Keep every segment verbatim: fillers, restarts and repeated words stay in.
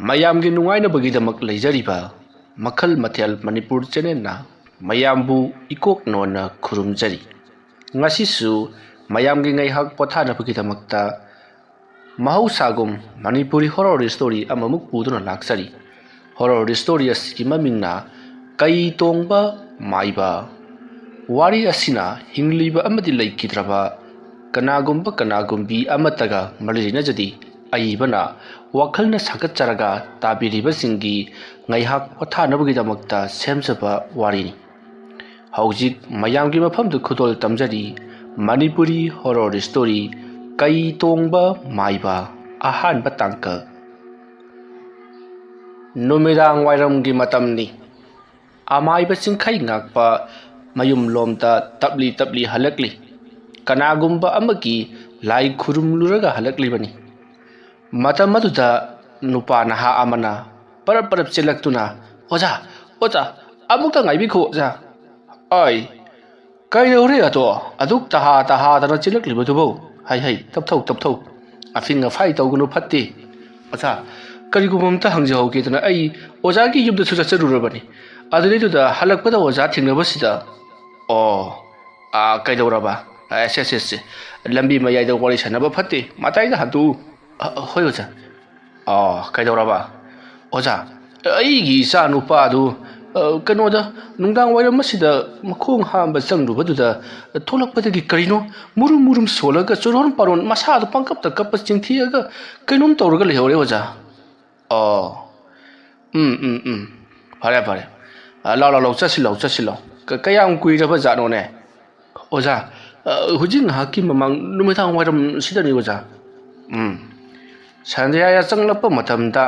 ꯃꯌꯥꯝꯒꯤ ꯅꯨꯡꯉꯥꯏꯅꯕꯒꯤꯗꯃꯛ ꯂꯩꯖꯔꯤꯕ ꯃꯈꯜ ꯃꯊꯦꯜ ꯃꯅꯤꯄꯨꯔ ꯆꯦꯅꯦꯜꯅ ꯃꯌꯥꯝꯕꯨ ꯏꯀꯣꯛ ꯅꯣꯟꯅ ꯈꯨꯔꯨꯝꯖꯔꯤ꯫ ꯉꯁꯤꯁꯨ ꯃꯌꯥꯝꯒꯤ ꯉꯥꯏꯍꯥꯛ ꯄꯣꯊꯥꯅꯕꯒꯤꯗꯃꯛꯇ ꯃꯍꯧꯁꯥꯒꯨꯝ ꯃꯅꯤꯄꯨꯔꯤ ꯍꯣꯔꯣꯔ ꯁ꯭ꯇꯣꯔꯤ ꯑꯃꯃꯨꯛ ꯄꯨꯗꯨꯅ ꯂꯥꯛꯆꯔꯤ꯫ ꯍꯣꯔꯣꯔ ꯁ꯭ꯇꯣꯔꯤ ꯑꯁꯤꯒꯤ ꯃꯃꯤꯡꯅ ꯀꯩ ꯇꯣꯡꯕ ꯃꯥꯏꯕ꯫ ꯋꯥꯔꯤ ꯑꯁꯤꯅ ꯍꯤꯡꯂꯤꯕ ꯑꯃꯗꯤ ꯂꯩꯈꯤꯗ꯭ꯔꯕ ꯀꯅꯥꯒꯨꯝꯕ ꯀꯅꯥꯒꯨꯝꯕꯤ ꯑꯃꯠꯇꯒ ꯃꯔꯤ ꯂꯩꯅꯖꯗꯦ꯫ ꯑꯏꯕꯅ ꯋꯥꯈꯜꯅ ꯁꯥꯒꯠꯆꯔꯒ ꯇꯥꯕꯤꯔꯤꯕꯁꯤꯡꯒꯤ ꯉꯥꯏꯍꯥꯛ ꯄꯣꯊꯥꯅꯕꯒꯤꯗꯃꯛꯇ ꯁꯦꯝꯖꯕ ꯋꯥꯔꯤꯅꯤ꯫ ꯍꯧꯖꯤꯛ ꯃꯌꯥꯝꯒꯤ ꯃꯐꯝꯗ ꯈꯨꯗꯣꯜ ꯇꯝꯖꯔꯤ ꯃꯅꯤꯄꯨꯔꯤ ꯍꯣꯔꯣꯔ ꯁ꯭ꯇꯣꯔꯤ ꯀꯩ ꯇꯣꯡꯕ ꯃꯥꯏꯕ, ꯑꯍꯥꯟꯕ ꯇꯥꯡꯀꯛ꯫ ꯅꯨꯃꯤꯗꯥꯡ ꯋꯥꯏꯔꯝꯒꯤ ꯃꯇꯝꯅꯤ꯫ ꯑꯃꯥꯏꯕ ꯆꯤꯡꯈꯩ ꯉꯥꯛꯄ ꯃꯌꯨꯝꯂꯣꯝꯗ ꯇꯞꯂꯤ ꯇꯞꯂꯤ ꯍꯜꯂꯛꯂꯤ꯫ ꯀꯅꯥꯒꯨꯝꯕ ꯑꯃꯒꯤ ꯂꯥꯏ ꯈꯨꯔꯨꯝꯂꯨꯔꯒ ꯍꯜꯂꯛꯂꯤꯕꯅꯤ꯫ ꯃꯇꯝ ꯑꯗꯨꯗ ꯅꯨꯄꯥ ꯅꯍꯥ ꯑꯃꯅ ꯄꯔꯞ ꯄꯔꯞ ꯆꯦꯜꯂꯛꯇꯨꯅ, "ꯑꯣꯖꯥ, ꯑꯣꯖꯥ, ꯑꯃꯨꯛꯇ ꯉꯥꯏꯕꯤꯈꯣ, ꯑꯣꯖꯥ꯫" "ꯑꯩ, ꯀꯩꯗꯧꯔꯦ ꯑꯗꯣ? ꯑꯗꯨꯛ ꯇꯍꯥ ꯇꯍꯥꯗꯅ ꯆꯦꯜꯂꯛꯂꯤꯕꯗꯨꯕꯨ? ꯍꯩ ꯍꯩ, ꯇꯞꯊꯧ, ꯇꯞꯊꯧ꯫ ꯑꯐꯤꯡ ꯑꯐꯥꯏ ꯇꯧꯒꯅꯨ, ꯐꯠꯇꯦ꯫ ꯑꯣꯖꯥ, ꯀꯔꯤꯒꯨꯝꯕ ꯑꯝꯇ ꯍꯪꯖꯍꯧꯒꯦꯗꯅ ꯑꯩ ꯑꯣꯖꯥꯒꯤ ꯌꯨꯝꯗꯁꯨ ꯆꯠꯆꯔꯨꯔꯕꯅꯤ꯫ ꯑꯗꯨꯗꯩꯗꯨꯗ ꯍꯜꯂꯛꯄꯗ ꯑꯣꯖꯥ ꯊꯦꯡꯅꯕꯁꯤꯗ꯫" "ꯑꯣ, ꯑꯥ, ꯀꯩꯗꯧꯔꯕ?" "ꯑꯦꯁ, ꯑꯦꯁ, ꯑꯦꯁ, ꯂꯝꯕꯤ ꯃꯌꯥꯏꯗ ꯋꯥꯔꯤ ꯁꯥꯟꯅꯕ ꯐꯠꯇꯦ, ꯃꯇꯥꯏꯗ ꯍꯟꯗꯣꯛꯎ꯫" "ꯑ, ꯍꯣꯏ ꯑꯣꯖꯥ꯫" "ꯑꯣ, ꯀꯩꯗꯧꯔꯕ?" "ꯑꯣꯖꯥ, ꯑꯩꯒꯤ ꯏꯆꯥ ꯅꯨꯄꯥꯗꯨ, ꯑ, ꯀꯩꯅꯣꯗ, ꯅꯨꯡꯗꯥꯡ ꯋꯥꯏꯔꯝ ꯑꯁꯤꯗ ꯃꯈꯣꯡ ꯍꯥꯝꯕ ꯆꯪꯂꯨꯕꯗꯨꯗ ꯊꯣꯛꯂꯛꯄꯗꯒꯤ ꯀꯔꯤꯅꯣ ꯃꯨꯔꯨꯝ ꯃꯨꯔꯨꯝ ꯁꯣꯜꯂꯒ ꯆꯨꯔꯣꯟ ꯄꯥꯔꯣꯟ ꯃꯁꯥꯗꯣ ꯄꯪꯀꯞꯇ ꯀꯞꯄ ꯆꯤꯡꯊꯤꯑꯒ ꯀꯩꯅꯣꯝ ꯇꯧꯔꯒ ꯂꯩꯍꯧꯔꯦ ꯑꯣꯖꯥ꯫" "ꯑꯣ, ꯎꯝ, ꯎꯝ, ꯎꯝ, ꯐꯔꯦ, ꯐꯔꯦ꯫ ꯑ, ꯂꯥꯎ, ꯂꯥꯎ, ꯂꯥꯎ, ꯆꯠꯁꯤ ꯂꯥꯎ, ꯆꯠꯁꯤ ꯂꯥꯎ꯫ ꯀ-, ꯀꯌꯥꯝ ꯀꯨꯏꯔꯕ ꯖꯥꯠꯅꯣꯅꯦ?" "ꯑꯣꯖꯥ, ꯑ, ꯍꯧꯖꯤꯛ ꯉꯥꯏꯍꯥꯛꯀꯤ ꯃꯃꯥꯡ ꯅꯨꯃꯤꯗꯥꯡ ꯋꯥꯏꯔꯝ ꯁꯤꯗꯅꯤ ꯑꯣꯖꯥ꯫" "ꯎꯝ, ꯁꯟꯙ꯭ꯌꯥ ꯆꯪꯂꯛꯄ ꯃꯇꯝꯗ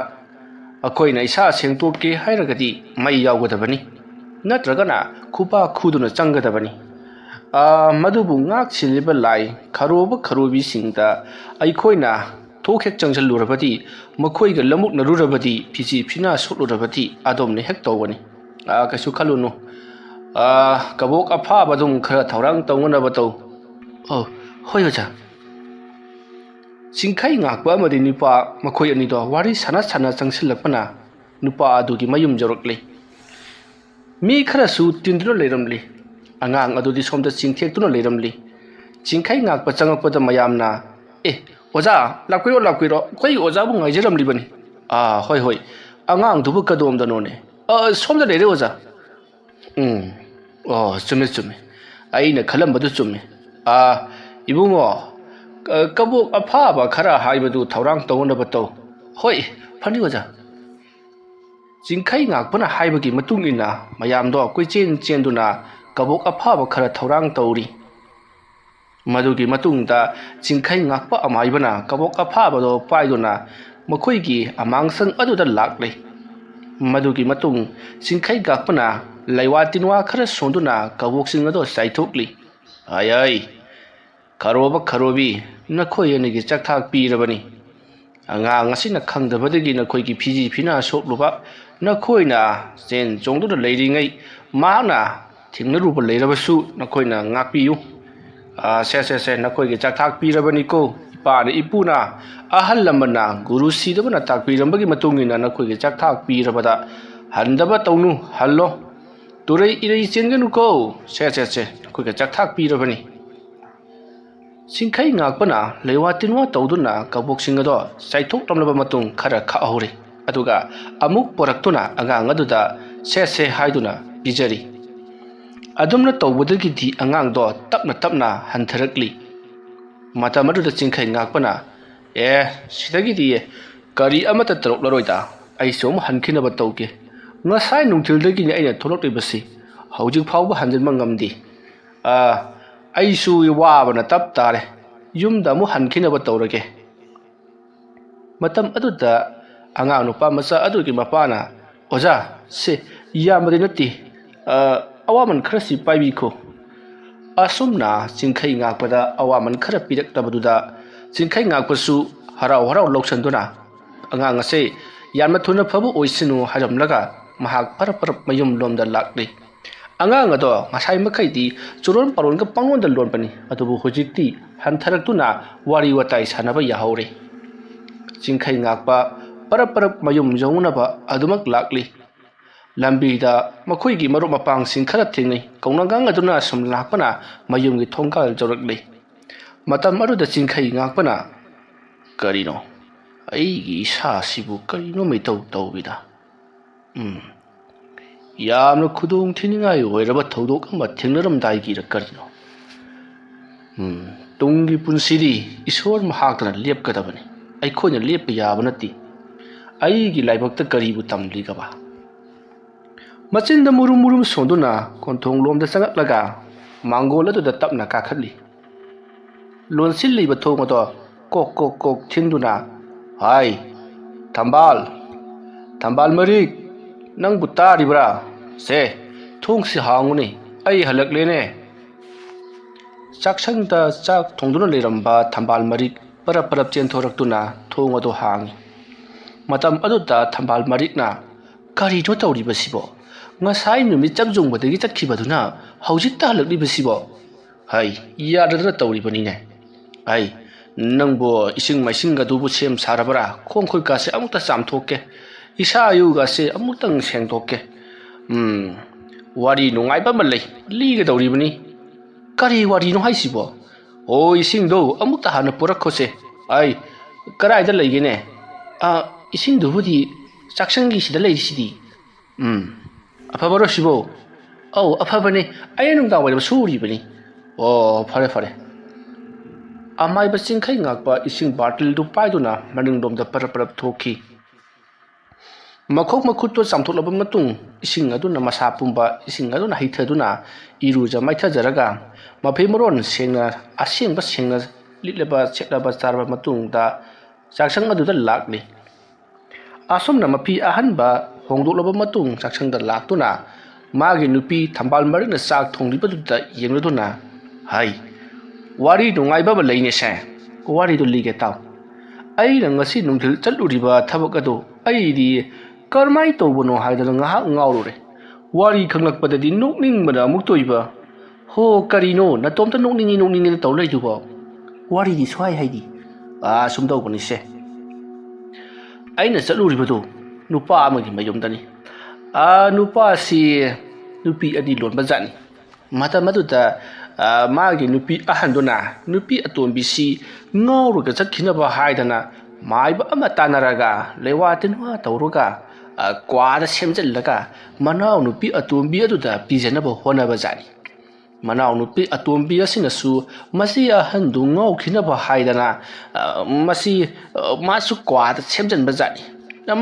ꯑꯩꯈꯣꯏꯅ ꯏꯁꯥ ꯁꯦꯡꯗꯣꯛꯀꯦ ꯍꯥꯏꯔꯒꯗꯤ ꯃꯩ ꯌꯥꯎꯒꯗꯕꯅꯤ, ꯅꯠꯇ꯭ꯔꯒꯅ ꯈꯨꯄꯥ ꯈꯨꯗꯨꯅ ꯆꯪꯒꯗꯕꯅꯤ꯫ ꯑ, ꯃꯗꯨꯕꯨ ꯉꯥꯛ ꯁꯦꯜꯂꯤꯕ ꯂꯥꯏ ꯈꯔꯣꯕ ꯈꯔꯣꯕꯤꯁꯤꯡꯗ ꯑꯩꯈꯣꯏꯅ ꯊꯣꯛ ꯍꯦꯛ ꯆꯪꯁꯤꯜꯂꯨꯔꯕꯗꯤ, ꯃꯈꯣꯏꯒ ꯂꯃꯨꯛꯅꯔꯨꯔꯕꯗꯤ, ꯐꯤꯖꯤ ꯐꯤꯅꯥ ꯁꯣꯛꯂꯨꯔꯕꯗꯤ ꯑꯗꯣꯝꯅ ꯍꯦꯛ ꯇꯧꯒꯅꯤ꯫ ꯑ, ꯀꯩꯁꯨ ꯈꯜꯂꯨꯅꯨ꯫ ꯑ, ꯀꯕꯣꯛ ꯑꯐꯥꯕꯗꯨꯝ ꯈꯔ ꯊꯧꯔꯥꯡ ꯇꯧꯅꯅꯕ ꯇꯧ꯫" "ꯑꯣ, ꯍꯣꯏ ꯑꯣꯖꯥ꯫" ꯆꯤꯡꯈꯩ ꯉꯥꯛꯄ ꯑꯃꯗꯤ ꯅꯨꯄꯥ ꯃꯈꯣꯏ ꯑꯅꯤꯗꯣ ꯋꯥꯔꯤ ꯁꯥꯟꯅ ꯁꯥꯟꯅ ꯆꯪꯁꯤꯜꯂꯛꯄꯅ ꯅꯨꯄꯥ ꯑꯗꯨꯒꯤ ꯃꯌꯨꯝ ꯌꯧꯔꯛꯂꯤ꯫ ꯃꯤ ꯈꯔꯁꯨ ꯇꯤꯟꯗꯨꯅ ꯂꯩꯔꯝꯂꯤ꯫ ꯑꯉꯥꯡ ꯑꯗꯨꯗꯤ ꯁꯣꯝꯗ ꯆꯤꯡꯊꯦꯛꯇꯨꯅ ꯂꯩꯔꯝꯂꯤ꯫ ꯆꯤꯡꯈꯩ ꯉꯥꯛꯄ ꯆꯪꯉꯛꯄꯗ ꯃꯌꯥꯝꯅ, "ꯑꯦ, ꯑꯣꯖꯥ, ꯂꯥꯛꯄꯤꯔꯣ, ꯂꯥꯛꯄꯤꯔꯣ, ꯑꯩꯈꯣꯏ ꯑꯣꯖꯥꯕꯨ ꯉꯥꯏꯖꯔꯝꯂꯤꯕꯅꯤ꯫" "ꯑꯥ, ꯍꯣꯏ, ꯍꯣꯏ, ꯑꯉꯥꯡꯗꯨꯕꯨ ꯀꯗꯣꯝꯗꯅꯣꯅꯦ?" "ꯑ, ꯁꯣꯝꯗ ꯂꯩꯔꯦ, ꯑꯣꯖꯥ꯫" "ꯎꯝ, ꯑꯣ, ꯆꯨꯝꯃꯦ, ꯆꯨꯝꯃꯦ, ꯑꯩꯅ ꯈꯜꯂꯝꯕꯗꯨ ꯆꯨꯝꯃꯦ꯫ ꯑꯥ, ꯏꯕꯨꯡꯉꯣ, ꯀ-, ꯀꯕꯣꯛ ꯑꯐꯥꯕ ꯈꯔ ꯍꯥꯏꯕꯗꯨ ꯊꯧꯔꯥꯡ ꯇꯧꯅꯕ ꯇꯧ꯫" "ꯍꯣꯏ, ꯐꯅꯤ, ꯑꯣꯖꯥ꯫" ꯆꯤꯡꯈꯩ ꯉꯥꯛꯄꯅ ꯍꯥꯏꯕꯒꯤ ꯃꯇꯨꯡ ꯏꯟꯅ ꯃꯌꯥꯝꯗꯣ ꯀꯣꯏꯆꯦꯟ ꯆꯦꯟꯗꯨꯅ ꯀꯕꯣꯛ ꯑꯐꯥꯕ ꯈꯔ ꯊꯧꯔꯥꯡ ꯇꯧꯔꯤ꯫ ꯃꯗꯨꯒꯤ ꯃꯇꯨꯡꯗ ꯆꯤꯡꯈꯩ ꯉꯥꯛꯄ ꯑꯃꯥꯏꯕꯅ ꯀꯕꯣꯛ ꯑꯐꯥꯕꯗꯣ ꯄꯥꯏꯗꯨꯅ ꯃꯈꯣꯏꯒꯤ ꯑꯃꯥꯡꯁꯪ ꯑꯗꯨꯗ ꯂꯥꯛꯂꯤ꯫ ꯃꯗꯨꯒꯤ ꯃꯇꯨꯡ ꯆꯤꯡꯈꯩ ꯉꯥꯛꯄꯅ ꯂꯩꯋꯥ ꯇꯤꯟꯋꯥ ꯈꯔ ꯁꯣꯟꯗꯨꯅ ꯀꯕꯣꯛꯁꯤꯡ ꯑꯗꯣ ꯆꯥꯏꯊꯣꯛꯂꯤ꯫ "ꯑꯩ, ꯑꯩ, ꯈꯔꯣꯕ ꯈꯔꯣꯕꯤ, ꯅꯈꯣꯏ ꯑꯅꯤꯒꯤ ꯆꯥꯛꯊꯥꯛ ꯄꯤꯔꯕꯅꯤ꯫ ꯑꯉꯥꯡ ꯑꯁꯤꯅ ꯈꯪꯗꯕꯗꯒꯤ ꯅꯈꯣꯏꯒꯤ ꯐꯤꯖꯤ ꯐꯤꯅꯥ ꯁꯣꯛꯂꯨꯕ ꯅꯈꯣꯏꯅ ꯆꯦꯟ ꯆꯣꯡꯗꯨꯅ ꯂꯩꯔꯤꯉꯩ ꯃꯍꯥꯛꯅ ꯊꯦꯡꯅꯔꯨꯕ ꯂꯩꯔꯕꯁꯨ ꯅꯈꯣꯏꯅ ꯉꯥꯛꯄꯤꯌꯨ꯫ ꯑꯥ, ꯁꯦ, ꯁꯦ, ꯁꯦ, ꯅꯈꯣꯏꯒꯤ ꯆꯥꯛꯊꯥꯛ ꯄꯤꯔꯕꯅꯤꯀꯣ꯫ ꯏꯄꯥꯅ ꯏꯄꯨꯅ ꯑꯍꯜ ꯂꯃꯟꯅ ꯒꯨꯔꯨ ꯁꯤꯗꯕꯅ ꯇꯥꯛꯄꯤꯔꯝꯕꯒꯤ ꯃꯇꯨꯡ ꯏꯟꯅ ꯅꯈꯣꯏꯒꯤ ꯆꯥꯛꯊꯥꯛ ꯄꯤꯔꯕꯗ ꯍꯟꯗꯕ ꯇꯧꯅꯨ, ꯍꯜꯂꯣ꯫ ꯇꯨꯔꯩ ꯏꯔꯩ ꯆꯦꯟꯒꯅꯨꯀꯣ꯫ ꯁꯦ, ꯁꯦ, ꯁꯦ, ꯅꯈꯣꯏꯒꯤ ꯆꯥꯛꯊꯥꯛ ꯄꯤꯔꯕꯅꯤ꯫" ꯆꯤꯡꯈꯩ ꯉꯥꯛꯄꯅ ꯂꯩꯋꯥ ꯇꯤꯟꯋꯥ ꯇꯧꯗꯨꯅ ꯀꯕꯣꯛꯁꯤꯡ ꯑꯗꯣ ꯆꯥꯏꯊꯣꯛꯂꯝꯂꯕ ꯃꯇꯨꯡ ꯈꯔ ꯈꯥꯛꯍꯧꯔꯤ꯫ ꯑꯗꯨꯒ ꯑꯃꯨꯛ ꯄꯨꯔꯛꯇꯨꯅ ꯑꯉꯥꯡ ꯑꯗꯨꯗ "ꯁꯦ, ꯁꯦ" ꯍꯥꯏꯗꯨꯅ ꯄꯤꯖꯔꯤ꯫ ꯑꯗꯨꯝꯅ ꯇꯧꯕꯗꯒꯤꯗꯤ ꯑꯉꯥꯡꯗꯣ ꯇꯞꯅ ꯇꯞꯅ ꯍꯟꯊꯔꯛꯂꯤ꯫ ꯃꯇꯝ ꯑꯗꯨꯗ ꯆꯤꯡꯈꯩ ꯉꯥꯛꯄꯅ, "ꯑꯦ, ꯁꯤꯗꯒꯤꯗꯤ ꯀꯔꯤ ꯑꯃꯠꯇ ꯇꯧꯔꯛꯂꯔꯣꯏꯗ, ꯑꯩꯁꯨ ꯑꯃꯨꯛ ꯍꯟꯈꯤꯅꯕ ꯇꯧꯒꯦ꯫ ꯉꯁꯥꯏ ꯅꯨꯡꯊꯤꯜꯗꯒꯤꯅꯤ ꯑꯩꯅ ꯊꯣꯛꯂꯛꯂꯤꯕꯁꯤ, ꯍꯧꯖꯤꯛ ꯐꯥꯎꯕ ꯍꯟꯖꯤꯟꯕ ꯉꯝꯗꯦ꯫ ꯑꯥ, ꯑꯩꯁꯨ ꯋꯥꯕꯅ ꯇꯞ ꯇꯥꯔꯦ, ꯌꯨꯝꯗ ꯑꯃꯨꯛ ꯍꯟꯈꯤꯅꯕ ꯇꯧꯔꯒꯦ꯫" ꯃꯇꯝ ꯑꯗꯨꯗ ꯑꯉꯥꯡ ꯅꯨꯄꯥ ꯃꯆꯥ ꯑꯗꯨꯒꯤ ꯃꯄꯥꯅ, "ꯑꯣꯖꯥ, ꯁꯦ, ꯌꯥꯝꯕꯗꯤ ꯅꯠꯇꯦ, ꯑ, ꯑꯋꯥꯃꯟ ꯈꯔꯁꯤ ꯄꯥꯏꯕꯤꯈꯣ꯫" ꯑꯁꯨꯝꯅ ꯆꯤꯡꯈꯩ ꯉꯥꯛꯄꯗ ꯑꯋꯥꯃꯟ ꯈꯔ ꯄꯤꯔꯛꯂꯕꯗꯨꯗ ꯆꯤꯡꯈꯩ ꯉꯥꯛꯄꯁꯨ ꯍꯔꯥꯎ ꯍꯔꯥꯎ ꯂꯧꯁꯤꯟꯗꯨꯅ, "ꯑꯉꯥꯡ ꯑꯁꯦ ꯌꯥꯝꯅ ꯊꯨꯅ ꯐꯕ ꯑꯣꯏꯁꯅꯨ" ꯍꯥꯏꯔꯝꯂꯒ ꯃꯍꯥꯛ ꯐꯔꯞ ꯐꯔꯞ ꯃꯌꯨꯝ ꯂꯣꯝꯗ ꯂꯥꯛꯂꯤ꯫ ꯑꯉꯥꯡ ꯑꯗꯣ ꯉꯁꯥꯏ ꯃꯈꯩꯗꯤ ꯆꯨꯔꯣꯟ ꯄꯥꯔꯣꯟꯒ ꯄꯪꯂꯣꯟꯗ ꯂꯣꯟꯕꯅꯤ, ꯑꯗꯨꯕꯨ ꯍꯧꯖꯤꯛꯇꯤ ꯍꯟꯊꯔꯛꯇꯨꯅ ꯋꯥꯔꯤ ꯋꯥꯇꯥꯏ ꯁꯥꯟꯅꯕ ꯌꯥꯍꯧꯔꯦ꯫ ꯆꯤꯡꯈꯩ ꯉꯥꯛꯄ ꯄꯔꯞ ꯄꯔꯞ ꯃꯌꯨꯝ ꯌꯧꯅꯕ ꯑꯗꯨꯃꯛ ꯂꯥꯛꯂꯤ꯫ ꯂꯝꯕꯤꯗ ꯃꯈꯣꯏꯒꯤ ꯃꯔꯨꯞ ꯃꯄꯥꯡꯁꯤꯡ ꯈꯔ ꯊꯦꯡꯅꯩ꯫ ꯀꯧꯅꯒꯥꯡ ꯑꯗꯨꯅ ꯁꯨꯝ ꯂꯥꯛꯄꯅ ꯃꯌꯨꯝꯒꯤ ꯊꯣꯡꯒꯥꯜ ꯌꯧꯔꯛꯂꯤ꯫ ꯃꯇꯝ ꯑꯗꯨꯗ ꯆꯤꯡꯈꯩ ꯉꯥꯛꯄꯅ, "ꯀꯔꯤꯅꯣ? ꯑꯩꯒꯤ ꯏꯁꯥꯁꯤꯕꯨ ꯀꯔꯤꯅꯣ ꯃꯩꯇꯧ ꯇꯧꯏꯗ? ꯎꯝ, ꯌꯥꯝꯅ ꯈꯨꯗꯣꯡ ꯊꯤꯅꯤꯡꯉꯥꯏ ꯑꯣꯏꯔꯕ ꯊꯧꯗꯣꯛ ꯑꯃ ꯊꯦꯡꯅꯔꯝꯗꯥꯏꯒꯤꯔ ꯀꯔꯤꯅꯣ? ꯎꯝ, ꯇꯨꯡꯒꯤ ꯄꯨꯟꯁꯤꯗꯤ ꯏꯁꯣꯔ ꯃꯍꯥꯛꯇꯅ ꯂꯦꯞꯀꯗꯕꯅꯤ꯫ ꯑꯩꯈꯣꯏꯅ ꯂꯦꯞꯄ ꯌꯥꯕ ꯅꯠꯇꯦ꯫ ꯑꯩꯒꯤ ꯂꯥꯏꯕꯛꯇ ꯀꯔꯤꯕꯨ ꯇꯝꯂꯤꯒꯕ?" ꯃꯆꯤꯟꯗ ꯃꯨꯔꯨꯝ ꯃꯨꯔꯨꯝ ꯁꯣꯟꯗꯨꯅ ꯀꯣꯟꯊꯣꯡ ꯂꯣꯝꯗ ꯆꯪꯂꯛꯂꯒ ꯃꯥꯡꯒꯣꯜ ꯑꯗꯨꯗ ꯇꯞꯅ ꯀꯥꯈꯠꯂꯤ꯫ ꯂꯣꯟꯁꯤꯜꯂꯤꯕ ꯊꯣꯡ ꯑꯗꯣ ꯀꯣꯛ ꯀꯣꯛ ꯀꯣꯛ ꯊꯤꯟꯗꯨꯅ, "ꯍꯥꯏ, ꯊꯝꯕꯥꯜ, ꯊꯝꯕꯥꯜ ꯃꯔꯤꯛ, ꯅꯪꯕꯨ ꯇꯥꯔꯤꯕ꯭ꯔꯥ? ꯁꯦ, ꯊꯣꯡꯁꯤ ꯍꯥꯡꯉꯨꯅꯦ, ꯑꯩ ꯍꯜꯂꯛꯂꯦꯅꯦ!" ꯆꯥꯛꯁꯪꯗ ꯆꯥꯛ ꯊꯣꯡꯗꯨꯅ ꯂꯩꯔꯝꯕ ꯊꯝꯕꯥꯜ ꯃꯔꯤꯛ ꯄꯔꯞ ꯄꯔꯞ ꯆꯦꯟꯊꯣꯔꯛꯇꯨꯅ ꯊꯣꯡ ꯑꯗꯨ ꯍꯥꯡꯉꯤ꯫ ꯃꯇꯝ ꯑꯗꯨꯗ ꯊꯝꯕꯥꯜ ꯃꯔꯤꯛꯅ, "ꯀꯔꯤꯅꯣ ꯇꯧꯔꯤꯕꯁꯤꯕꯣ? ꯉꯁꯥꯏ ꯅꯨꯃꯤꯠ ꯆꯞ ꯌꯨꯡꯕꯗꯒꯤ ꯆꯠꯈꯤꯕꯗꯨꯅ ꯍꯧꯖꯤꯛꯇ ꯍꯜꯂꯛꯂꯤꯕꯁꯤꯕꯣ? ꯍꯩ, ꯌꯥꯗꯗꯅ ꯇꯧꯔꯤꯕꯅꯤꯅꯦ꯫ ꯍꯩ, ꯅꯪꯕꯨ ꯏꯁꯤꯡ ꯃꯥꯏꯁꯤꯡ ꯑꯗꯨꯕꯨ ꯁꯦꯝ ꯁꯥꯔꯕ꯭ꯔꯥ? ꯈꯣꯡ ꯈꯨꯠꯀꯥꯁꯦ ꯑꯃꯨꯛꯇ ꯆꯥꯝꯊꯣꯛꯀꯦ꯫ ꯏꯁꯥ ꯏꯔꯨꯒꯥꯁꯦ ꯑꯃꯨꯛꯇꯪ ꯁꯦꯡꯗꯣꯛꯀꯦ꯫ ꯎꯝ, ꯋꯥꯔꯤ ꯅꯨꯡꯉꯥꯏꯕ ꯑꯃ ꯂꯩ, ꯂꯤꯒꯗꯧꯔꯤꯕꯅꯤ꯫" "ꯀꯔꯤ ꯋꯥꯔꯤꯅꯣ ꯍꯥꯏꯁꯤꯕꯣ?" "ꯑꯣ, ꯏꯁꯤꯡꯗꯣ ꯑꯃꯨꯛꯇ ꯍꯥꯟꯅ ꯄꯨꯔꯛꯈꯣꯁꯦ꯫" "ꯑꯩ, ꯀꯗꯥꯏꯗ ꯂꯩꯒꯦꯅꯦ?" "ꯑ, ꯏꯁꯤꯡꯗꯨꯕꯨꯗꯤ ꯆꯥꯛꯁꯪꯒꯤ ꯁꯤꯗ ꯂꯩꯔꯤꯁꯤꯗꯤ꯫" "ꯎꯝ, ꯑꯐꯕꯔꯣ ꯁꯤꯕꯣ?" "ꯑꯧ, ꯑꯐꯕꯅꯦ꯫ ꯑꯩꯅ ꯅꯨꯡꯗꯥꯡ ꯋꯥꯏꯔꯝ ꯁꯨꯔꯤꯕꯅꯤ꯫" "ꯑꯣ, ꯐꯔꯦ, ꯐꯔꯦ꯫" ꯑꯃꯥꯏꯕ ꯆꯤꯡꯈꯩ ꯉꯥꯛꯄ ꯏꯁꯤꯡ ꯕꯥꯔꯇꯤꯜꯗꯨ ꯄꯥꯏꯗꯨꯅ ꯃꯅꯤꯡꯂꯣꯝꯗ ꯄꯔꯞ ꯄꯔꯞ ꯊꯣꯛꯈꯤ꯫ ꯃꯈꯣꯡ ꯃꯈꯨꯠꯇꯨ ꯆꯥꯝꯊꯣꯛꯂꯕ ꯃꯇꯨꯡ, ꯏꯁꯤꯡ ꯑꯗꯨꯅ ꯃꯁꯥ ꯄꯨꯝꯕ, ꯏꯁꯤꯡ ꯑꯗꯨꯅ ꯍꯩꯊꯗꯨꯅ ꯏꯔꯨꯖ ꯃꯥꯏꯊꯖꯔꯒ, ꯃꯐꯤ ꯃꯔꯣꯟ ꯁꯦꯡꯅ, ꯑꯁꯦꯡꯕ ꯁꯦꯡꯅ ꯂꯤꯠꯂꯕ, ꯁꯦꯠꯂꯕ, ꯆꯥꯔꯕ ꯃꯇꯨꯡꯗ ꯆꯥꯛꯁꯪ ꯑꯗꯨꯗ ꯂꯥꯛꯂꯤ꯫ ꯑꯁꯨꯝꯅ ꯃꯐꯤ ꯑꯍꯟꯕ ꯍꯣꯡꯗꯣꯛꯂꯕ ꯃꯇꯨꯡ ꯆꯥꯛꯁꯪꯗ ꯂꯥꯛꯇꯨꯅ ꯃꯥꯒꯤ ꯅꯨꯄꯤ ꯊꯝꯕꯥꯜ ꯃꯔꯤꯛꯅ ꯆꯥꯛ ꯊꯣꯡꯂꯤꯕꯗꯨꯗ ꯌꯦꯡꯂꯗꯨꯅ, "ꯍꯥꯏ, ꯋꯥꯔꯤ ꯅꯨꯡꯉꯥꯏꯕ ꯑꯃ ꯂꯩꯅꯦꯁꯦ꯫ ꯋꯥꯔꯤꯗꯨ ꯂꯤꯒꯦ ꯇꯥꯎ꯫ ꯑꯩꯅ ꯉꯁꯤ ꯅꯨꯡꯊꯤꯜ ꯆꯠꯂꯨꯔꯤꯕ ꯊꯕꯛ ꯑꯗꯨ ꯑꯩꯗꯤ ꯀꯔꯝꯍꯥꯏꯅ ꯇꯧꯕꯅꯣ ꯍꯥꯏꯗꯅ ꯉꯥꯏꯍꯥꯛ ꯉꯥꯎꯔꯨꯔꯦ꯫ ꯋꯥꯔꯤ ꯈꯪꯂꯛꯄꯗꯗꯤ ꯅꯣꯛꯅꯤꯡꯕꯅ ꯑꯃꯨꯛ ꯇꯣꯏꯕ꯫ "ꯍꯣ, ꯀꯔꯤꯅꯣ ꯅꯇꯣꯝꯇ ꯅꯣꯛꯅꯤꯡꯉꯤ ꯅꯣꯛꯅꯤꯡꯉꯤꯅ ꯇꯧ ꯂꯩꯗꯨꯕꯣ?" "ꯋꯥꯔꯤꯗꯤ ꯁ꯭ꯋꯥꯏ ꯍꯥꯏꯗꯤ, ꯑꯥ, ꯁꯨꯝ ꯇꯧꯕꯅꯤꯁꯦ꯫ ꯑꯩꯅ ꯆꯠꯂꯨꯔꯤꯕꯗꯨ ꯅꯨꯄꯥ ꯑꯃꯒꯤ ꯃꯌꯨꯝꯗꯅꯤ꯫ ꯑꯥ, ꯅꯨꯄꯥꯁꯤ ꯅꯨꯄꯤ ꯑꯅꯤ ꯂꯣꯟꯕ ꯖꯥꯠꯅꯤ꯫ ꯃꯇꯝ ꯑꯗꯨꯗ, ꯑꯥ, ꯃꯥꯒꯤ ꯅꯨꯄꯤ ꯑꯍꯟꯗꯨꯅ ꯅꯨꯄꯤ ꯑꯇꯣꯝꯕꯤꯁꯤ ꯉꯥꯎꯔꯒ ꯆꯠꯈꯤꯅꯕ ꯍꯥꯏꯗꯅ ꯃꯥꯏꯕ ꯑꯃ ꯇꯥꯟꯅꯔꯒ ꯂꯩꯋꯥ ꯇꯤꯟꯋꯥ ꯇꯧꯔꯒ, ꯑꯥ, ꯀ꯭ꯋꯥꯗ ꯁꯦꯝꯖꯤꯜꯂꯒ ꯃꯅꯥꯎ ꯅꯨꯄꯤ ꯑꯇꯣꯝꯕꯤ ꯑꯗꯨꯗ ꯄꯤꯖꯅꯕ ꯍꯣꯠꯅꯕ ꯖꯥꯠꯅꯤ꯫ ꯃꯅꯥꯎ ꯅꯨꯄꯤ ꯑꯇꯣꯝꯕꯤ ꯑꯁꯤꯅꯁꯨ ꯃꯁꯤ ꯑꯍꯟꯗꯨ ꯉꯥꯎꯈꯤꯅꯕ ꯍꯥꯏꯗꯅ, ꯑꯥ, ꯃꯁꯤ, ꯑꯥ, ꯃꯥꯁꯨ ꯀ꯭ꯋꯥꯗ ꯁꯦꯝꯖꯤꯟꯕ ꯖꯥꯠꯅꯤ꯫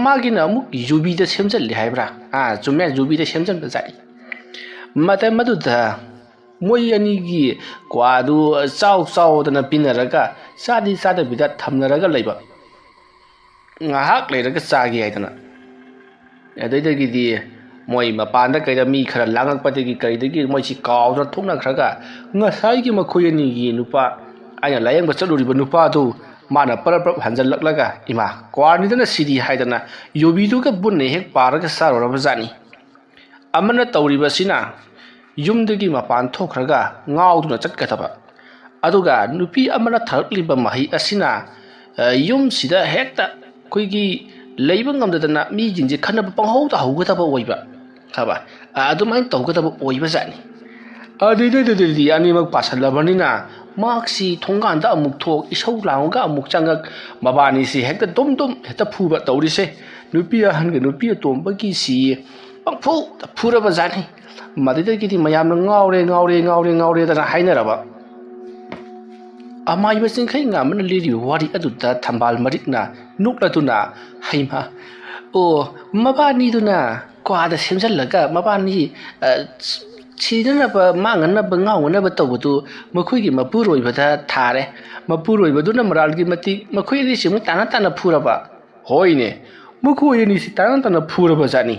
ꯃꯥꯒꯤꯅ ꯑꯃꯨꯛ ꯌꯨꯕꯤꯗ ꯁꯦꯝꯖꯤꯜꯂꯤ ꯍꯥꯏꯕ꯭ꯔꯥ? ꯑꯥ, ꯆꯨꯝꯃꯦ, ꯌꯨꯕꯤꯗ ꯁꯦꯝꯖꯤꯟꯕ ꯖꯥꯠꯅꯤ꯫ ꯃꯇꯝ ꯑꯗꯨꯗ ꯃꯣꯏ ꯑꯅꯤꯒꯤ ꯀ꯭ꯋꯥꯗꯨ ꯆꯥꯎ ꯆꯥꯎꯗꯅ ꯄꯤꯅꯔꯒ ꯆꯥꯗꯤ ꯆꯥꯗꯕꯤꯗ ꯊꯝꯅꯔꯒ ꯂꯩꯕ꯫ ꯉꯥꯏꯍꯥꯛ ꯂꯩꯔꯒ ꯆꯥꯒꯦ ꯍꯥꯏꯗꯅ꯫ ꯑꯗꯩꯗꯒꯤꯗꯤ ꯃꯣꯏ ꯃꯄꯥꯟꯗ ꯀꯩꯗ ꯃꯤ ꯈꯔ ꯂꯥꯡꯉꯛꯄꯗꯒꯤ ꯀꯩꯗꯒꯤ ꯃꯣꯏꯁꯤ ꯀꯥꯎꯗꯅ ꯊꯣꯛꯅꯈ꯭ꯔꯒ ꯉꯁꯥꯏꯒꯤ ꯃꯈꯣꯏ ꯑꯅꯤꯒꯤ ꯅꯨꯄꯥ, ꯑꯩꯅ ꯂꯥꯌꯦꯡꯕ ꯆꯠꯂꯨꯔꯤꯕ ꯅꯨꯄꯥꯗꯨ ꯃꯥꯅ ꯄꯔꯞ ꯄꯔꯞ ꯍꯟꯖꯜꯂꯛꯂꯒ, "ꯏꯃꯥ, ꯀ꯭ꯋꯥꯔꯅꯤꯗꯅ ꯁꯤꯗꯤ" ꯍꯥꯏꯗꯅ ꯌꯨꯕꯤꯗꯨꯒ ꯄꯨꯟꯅ ꯍꯦꯛ ꯄꯥꯔꯒ ꯆꯥꯔꯨꯔꯕ ꯖꯥꯠꯅꯤ꯫ ꯑꯃꯅ ꯇꯧꯔꯤꯕꯁꯤꯅ ꯌꯨꯝꯗꯒꯤ ꯃꯄꯥꯟ ꯊꯣꯛꯈ꯭ꯔꯒ ꯉꯥꯎꯗꯨꯅ ꯆꯠꯀꯗꯕ, ꯑꯗꯨꯒ ꯅꯨꯄꯤ ꯑꯃꯅ ꯊꯛꯂꯤꯕ ꯃꯍꯩ ꯑꯁꯤꯅ, ꯑ, ꯌꯨꯝꯁꯤꯗ ꯍꯦꯛꯇ ꯑꯩꯈꯣꯏꯒꯤ ꯂꯩꯕ ꯉꯝꯗꯗꯅ ꯃꯤꯁꯤꯡꯁꯦ ꯈꯠꯅꯕ ꯄꯪꯍꯧꯗ ꯍꯧꯒꯗꯕ ꯑꯣꯏꯕ, ꯈꯪꯉꯕ? ꯑ, ꯑꯗꯨꯃꯥꯏꯅ ꯇꯧꯒꯗꯕ ꯑꯣꯏꯕ ꯖꯥꯠꯅꯤ꯫ ꯑꯗꯨꯗꯩꯗꯨꯗꯗꯤ ꯑꯅꯤꯃꯛ ꯄꯥꯁꯜꯂꯕꯅꯤꯅ ꯃꯍꯥꯛꯁꯤ ꯊꯣꯡꯒꯥꯟꯗ ꯑꯃꯨꯛ ꯊꯣꯛ, ꯏꯁꯧ ꯂꯥꯡꯉꯒ ꯑꯃꯨꯛ ꯆꯪꯉꯛ, ꯃꯕꯥꯅꯤꯁꯤ ꯍꯦꯛꯇ ꯗꯨꯝ ꯗꯨꯝ ꯍꯦꯛꯇ ꯐꯨꯕ ꯇꯧꯔꯤꯁꯦ꯫ ꯅꯨꯄꯤ ꯑꯍꯟꯒ ꯅꯨꯄꯤ ꯑꯇꯣꯝꯕꯒꯤꯁꯤ ꯄꯪꯐꯨꯗ ꯐꯨꯔꯕ ꯖꯥꯠꯅꯤ꯫ ꯃꯗꯨꯗꯒꯤꯗꯤ ꯃꯌꯥꯝꯅ "ꯉꯥꯎꯔꯦ, ꯉꯥꯎꯔꯦ, ꯉꯥꯎꯔꯦ, ꯉꯥꯎꯔꯦꯗꯅ" ꯍꯥꯏꯅꯔꯕ꯫ ꯑꯃꯥꯏꯕ ꯆꯤꯡꯈꯩ ꯉꯥꯟꯕꯅ ꯂꯤꯔꯤꯕ ꯋꯥꯔꯤ ꯑꯗꯨꯗ ꯊꯝꯕꯥꯜ ꯃꯔꯤꯛꯅ ꯅꯣꯛꯂꯗꯨꯅ, "ꯍꯩꯃ, ꯑꯣ, ꯃꯕꯥꯅꯤꯗꯨꯅ ꯀ꯭ꯋꯥꯗ ꯁꯦꯝꯖꯤꯜꯂꯒ ꯃꯕꯥꯅꯤ, ꯑ, ꯁꯤꯅꯅꯕ, ꯃꯥꯡꯅꯅꯕ, ꯉꯥꯎꯅꯅꯕ ꯇꯧꯕꯗꯨ ꯃꯈꯣꯏꯒꯤ ꯃꯄꯨꯔꯣꯏꯕꯗ ꯊꯥꯔꯦ꯫ ꯃꯄꯨꯔꯣꯏꯕꯗꯨꯅ ꯃꯔꯥꯜꯒꯤ ꯃꯇꯤꯛ ꯃꯈꯣꯏ ꯑꯅꯤꯁꯤꯃꯨꯛ ꯇꯥꯅ ꯇꯥꯅ ꯐꯨꯔꯕ꯫" ꯍꯣꯏꯅꯦ, ꯃꯈꯣꯏ ꯑꯅꯤꯁꯤ ꯇꯥꯅ ꯇꯥꯅ ꯐꯨꯔꯕ ꯖꯥꯠꯅꯤ꯫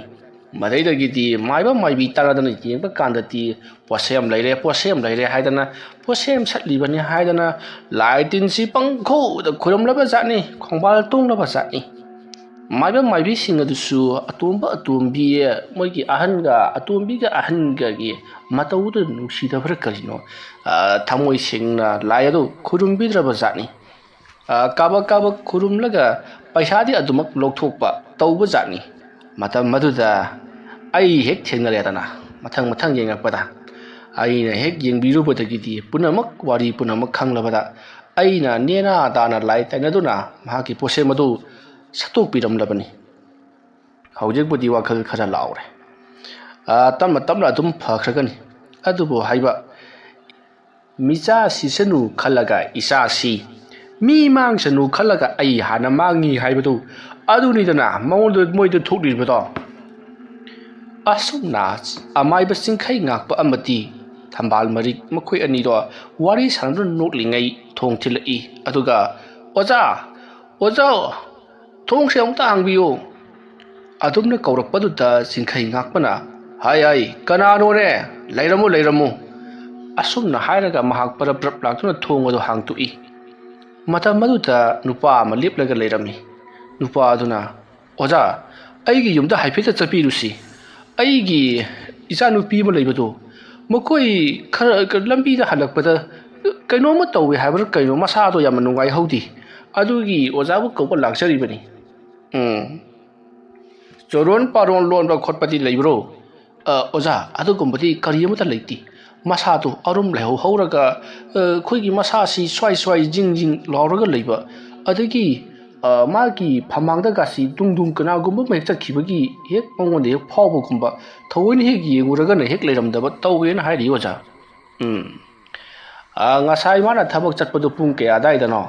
ꯃꯗꯩꯗꯒꯤꯗꯤ ꯃꯥꯏꯕ ꯃꯥꯏꯕꯤ ꯇꯥꯟꯅꯗꯅ ꯌꯦꯡꯕ ꯀꯥꯟꯗꯗꯤ ꯄꯣꯠꯁꯦꯝ ꯂꯩꯔꯦ, ꯄꯣꯠꯁꯦꯝ ꯂꯩꯔꯦ ꯍꯥꯏꯗꯅ ꯄꯣꯠꯁꯦꯝ ꯁꯠꯂꯤꯕꯅꯤ ꯍꯥꯏꯗꯅ ꯂꯥꯏ ꯇꯤꯟꯁꯤ ꯄꯪꯈꯨꯗ ꯈꯨꯔꯨꯝꯂꯕ ꯖꯥꯠꯅꯤ, ꯈꯣꯡꯕꯥꯜ ꯇꯣꯡꯂꯕ ꯖꯥꯠꯅꯤ꯫ ꯃꯥꯏꯕ ꯃꯥꯏꯕꯤꯁꯤꯡ ꯑꯗꯨꯁꯨ ꯑꯇꯣꯝꯕ ꯑꯇꯣꯝꯕꯤ, ꯃꯣꯏꯒꯤ ꯑꯍꯟꯒ, ꯑꯇꯣꯝꯕꯤꯒ ꯑꯍꯟꯒꯒꯤ ꯃꯇꯧꯗꯨ ꯅꯨꯡꯁꯤꯗꯕ꯭ꯔꯥ ꯀꯔꯤꯅꯣ, ꯑ, ꯊꯃꯣꯏ ꯁꯦꯡꯅ ꯂꯥꯏ ꯑꯗꯨ ꯈꯨꯔꯨꯝꯕꯤꯗ꯭ꯔꯕ ꯖꯥꯠꯅꯤ꯫ ꯑ, ꯀꯥꯕꯛ ꯀꯥꯕꯛ ꯈꯨꯔꯨꯝꯂꯒ ꯄꯩꯁꯥꯗꯤ ꯑꯗꯨꯃꯛ ꯂꯧꯊꯣꯛꯄ ꯇꯧꯕ ꯖꯥꯠꯅꯤ꯫ ꯃꯇꯝ ꯑꯗꯨꯗ ꯑꯩ ꯍꯦꯛ ꯊꯦꯡꯅꯔꯦꯗꯅ, ꯃꯊꯪ ꯃꯊꯪ ꯌꯦꯡꯉꯛꯄꯗ꯫ ꯑꯩꯅ ꯍꯦꯛ ꯌꯦꯡꯕꯤꯔꯨꯕꯗꯒꯤꯗꯤ ꯄꯨꯝꯅꯃꯛ, ꯋꯥꯔꯤ ꯄꯨꯝꯅꯃꯛ ꯈꯪꯂꯕꯗ, ꯑꯩꯅ ꯅꯦꯅꯥ ꯇꯥꯅ ꯂꯥꯏ ꯇꯩꯅꯗꯨꯅ ꯃꯍꯥꯛꯀꯤ ꯄꯣꯠꯁꯦꯝ ꯑꯗꯨ ꯁꯠꯇꯣꯛꯄꯤꯔꯝꯂꯕꯅꯤ꯫ ꯍꯧꯖꯤꯛꯄꯨꯗꯤ ꯋꯥꯈꯜ ꯈꯔ ꯂꯥꯎꯔꯦ꯫ ꯑ, ꯇꯞꯅ ꯇꯞꯅ ꯑꯗꯨꯝ ꯐꯈ꯭ꯔꯒꯅꯤ꯫ ꯑꯗꯨꯕꯨ ꯍꯥꯏꯕ, ꯃꯤꯆꯥ ꯁꯤꯁꯅꯨ ꯈꯜꯂꯒ ꯏꯆꯥ ꯁꯤ, ꯃꯤ ꯃꯥꯡꯁꯅꯨ ꯈꯜꯂꯒ ꯑꯩ ꯍꯥꯟꯅ ꯃꯥꯡꯉꯤ ꯍꯥꯏꯕꯗꯨ ꯑꯗꯨꯅꯤꯗꯅ ꯃꯉꯣꯟꯗ, ꯃꯣꯏꯗ ꯊꯣꯛꯂꯤꯕꯗꯣ꯫ ꯑꯁꯨꯝꯅ ꯑꯃꯥꯏꯕ ꯆꯤꯡꯈꯩ ꯉꯥꯛꯄ ꯑꯃꯗꯤ ꯊꯝꯕꯥꯜ ꯃꯔꯤꯛ, ꯃꯈꯣꯏ ꯑꯅꯤꯗꯣ ꯋꯥꯔꯤ ꯁꯥꯟꯅꯗꯨꯅ ꯅꯣꯛꯂꯤꯉꯩ ꯊꯣꯡ ꯊꯤꯜꯂꯛꯏ꯫ ꯑꯗꯨꯒ, "ꯑꯣꯖꯥ, ꯑꯣꯖꯥ, ꯊꯣꯡꯁꯦ ꯑꯃꯨꯛꯇ ꯍꯥꯡꯕꯤꯌꯨ!" ꯑꯗꯨꯝꯅ ꯀꯧꯔꯛꯄꯗꯨꯗ ꯆꯤꯡꯈꯩ ꯉꯥꯛꯄꯅ, "ꯍꯥꯏ, ꯍꯥꯏ, ꯀꯅꯥꯅꯣꯅꯦ? ꯂꯩꯔꯝꯃꯨ, ꯂꯩꯔꯝꯃꯨ!" ꯑꯁꯨꯝꯅ ꯍꯥꯏꯔꯒ ꯃꯍꯥꯛ ꯄꯔꯞ ꯄꯔꯞ ꯂꯥꯛꯇꯨꯅ ꯊꯣꯡ ꯑꯗꯨ ꯍꯥꯡꯇꯣꯛꯏ꯫ ꯃꯇꯝ ꯑꯗꯨꯗ ꯅꯨꯄꯥ ꯑꯃ ꯂꯦꯞꯂꯒ ꯂꯩꯔꯝꯃꯤ꯫ ꯅꯨꯄꯥ ꯑꯗꯨꯅ, "ꯑꯣꯖꯥ, ꯑꯩꯒꯤ ꯌꯨꯝꯗ ꯍꯥꯏꯐꯦꯠꯇ ꯆꯠꯄꯤꯔꯨꯁꯤ꯫ ꯑꯩꯒꯤ ꯏꯆꯥꯅꯨꯄꯤ ꯑꯃ ꯂꯩꯕꯗꯣ, ꯃꯈꯣꯏ ꯈꯔ ꯂꯝꯕꯤꯗ ꯍꯜꯂꯛꯄꯗ ꯀꯩꯅꯣꯝꯃ ꯇꯧꯋꯦ ꯍꯥꯏꯕ꯭ꯔꯥ ꯀꯩꯅꯣ, ꯃꯁꯥꯗꯣ ꯌꯥꯝꯅ ꯅꯨꯡꯉꯥꯏꯍꯧꯗꯦ꯫ ꯑꯗꯨꯒꯤ ꯑꯣꯖꯥꯕꯨ ꯀꯧꯕ ꯂꯥꯛꯆꯔꯤꯕꯅꯤ꯫" "ꯎꯝ, ꯆꯨꯔꯣꯟ ꯄꯥꯔꯣꯟ ꯂꯣꯟꯕ ꯈꯣꯠꯄꯗꯤ ꯂꯩꯕ꯭ꯔꯣ?" "ꯑ, ꯑꯣꯖꯥ, ꯑꯗꯨꯒꯨꯝꯕꯗꯤ ꯀꯔꯤ ꯑꯃꯠꯇ ꯂꯩꯇꯦ꯫ ꯃꯁꯥꯗꯣ ꯑꯔꯨꯝ ꯂꯩꯍꯧ ꯍꯧꯔꯒ, ꯑ, ꯑꯩꯈꯣꯏꯒꯤ ꯃꯁꯥꯁꯤ ꯁ꯭ꯋꯥꯏ ꯁ꯭ꯋꯥꯏ ꯖꯤꯡ ꯖꯤꯡ ꯂꯥꯎꯔꯒ ꯂꯩꯕ, ꯑꯗꯒꯤ, ꯑ, ꯃꯥꯒꯤ ꯐꯃꯥꯡꯗꯒꯁꯤ ꯗꯨꯡ ꯗꯨꯡ ꯀꯅꯥꯒꯨꯝꯕ ꯑꯃ ꯍꯦꯛ ꯆꯠꯈꯤꯕꯒꯤ ꯍꯦꯛ ꯃꯉꯣꯟꯗ ꯍꯦꯛ ꯐꯥꯎꯕꯒꯨꯝꯕ, ꯊꯑꯣꯏꯅ ꯍꯦꯛ ꯌꯦꯡꯉꯨꯔꯒꯅ ꯍꯦꯛ ꯂꯩꯔꯝꯗꯕ ꯇꯧꯋꯦꯅ" ꯍꯥꯏꯔꯤ ꯑꯣꯖꯥ꯫ "ꯎꯝ꯫ ꯑ, ꯉꯁꯥꯏ ꯃꯥꯅ ꯊꯕꯛ ꯆꯠꯄꯗꯨ ꯄꯨꯡ ꯀꯌꯥ ꯑꯗꯥꯏꯗꯅꯣ?"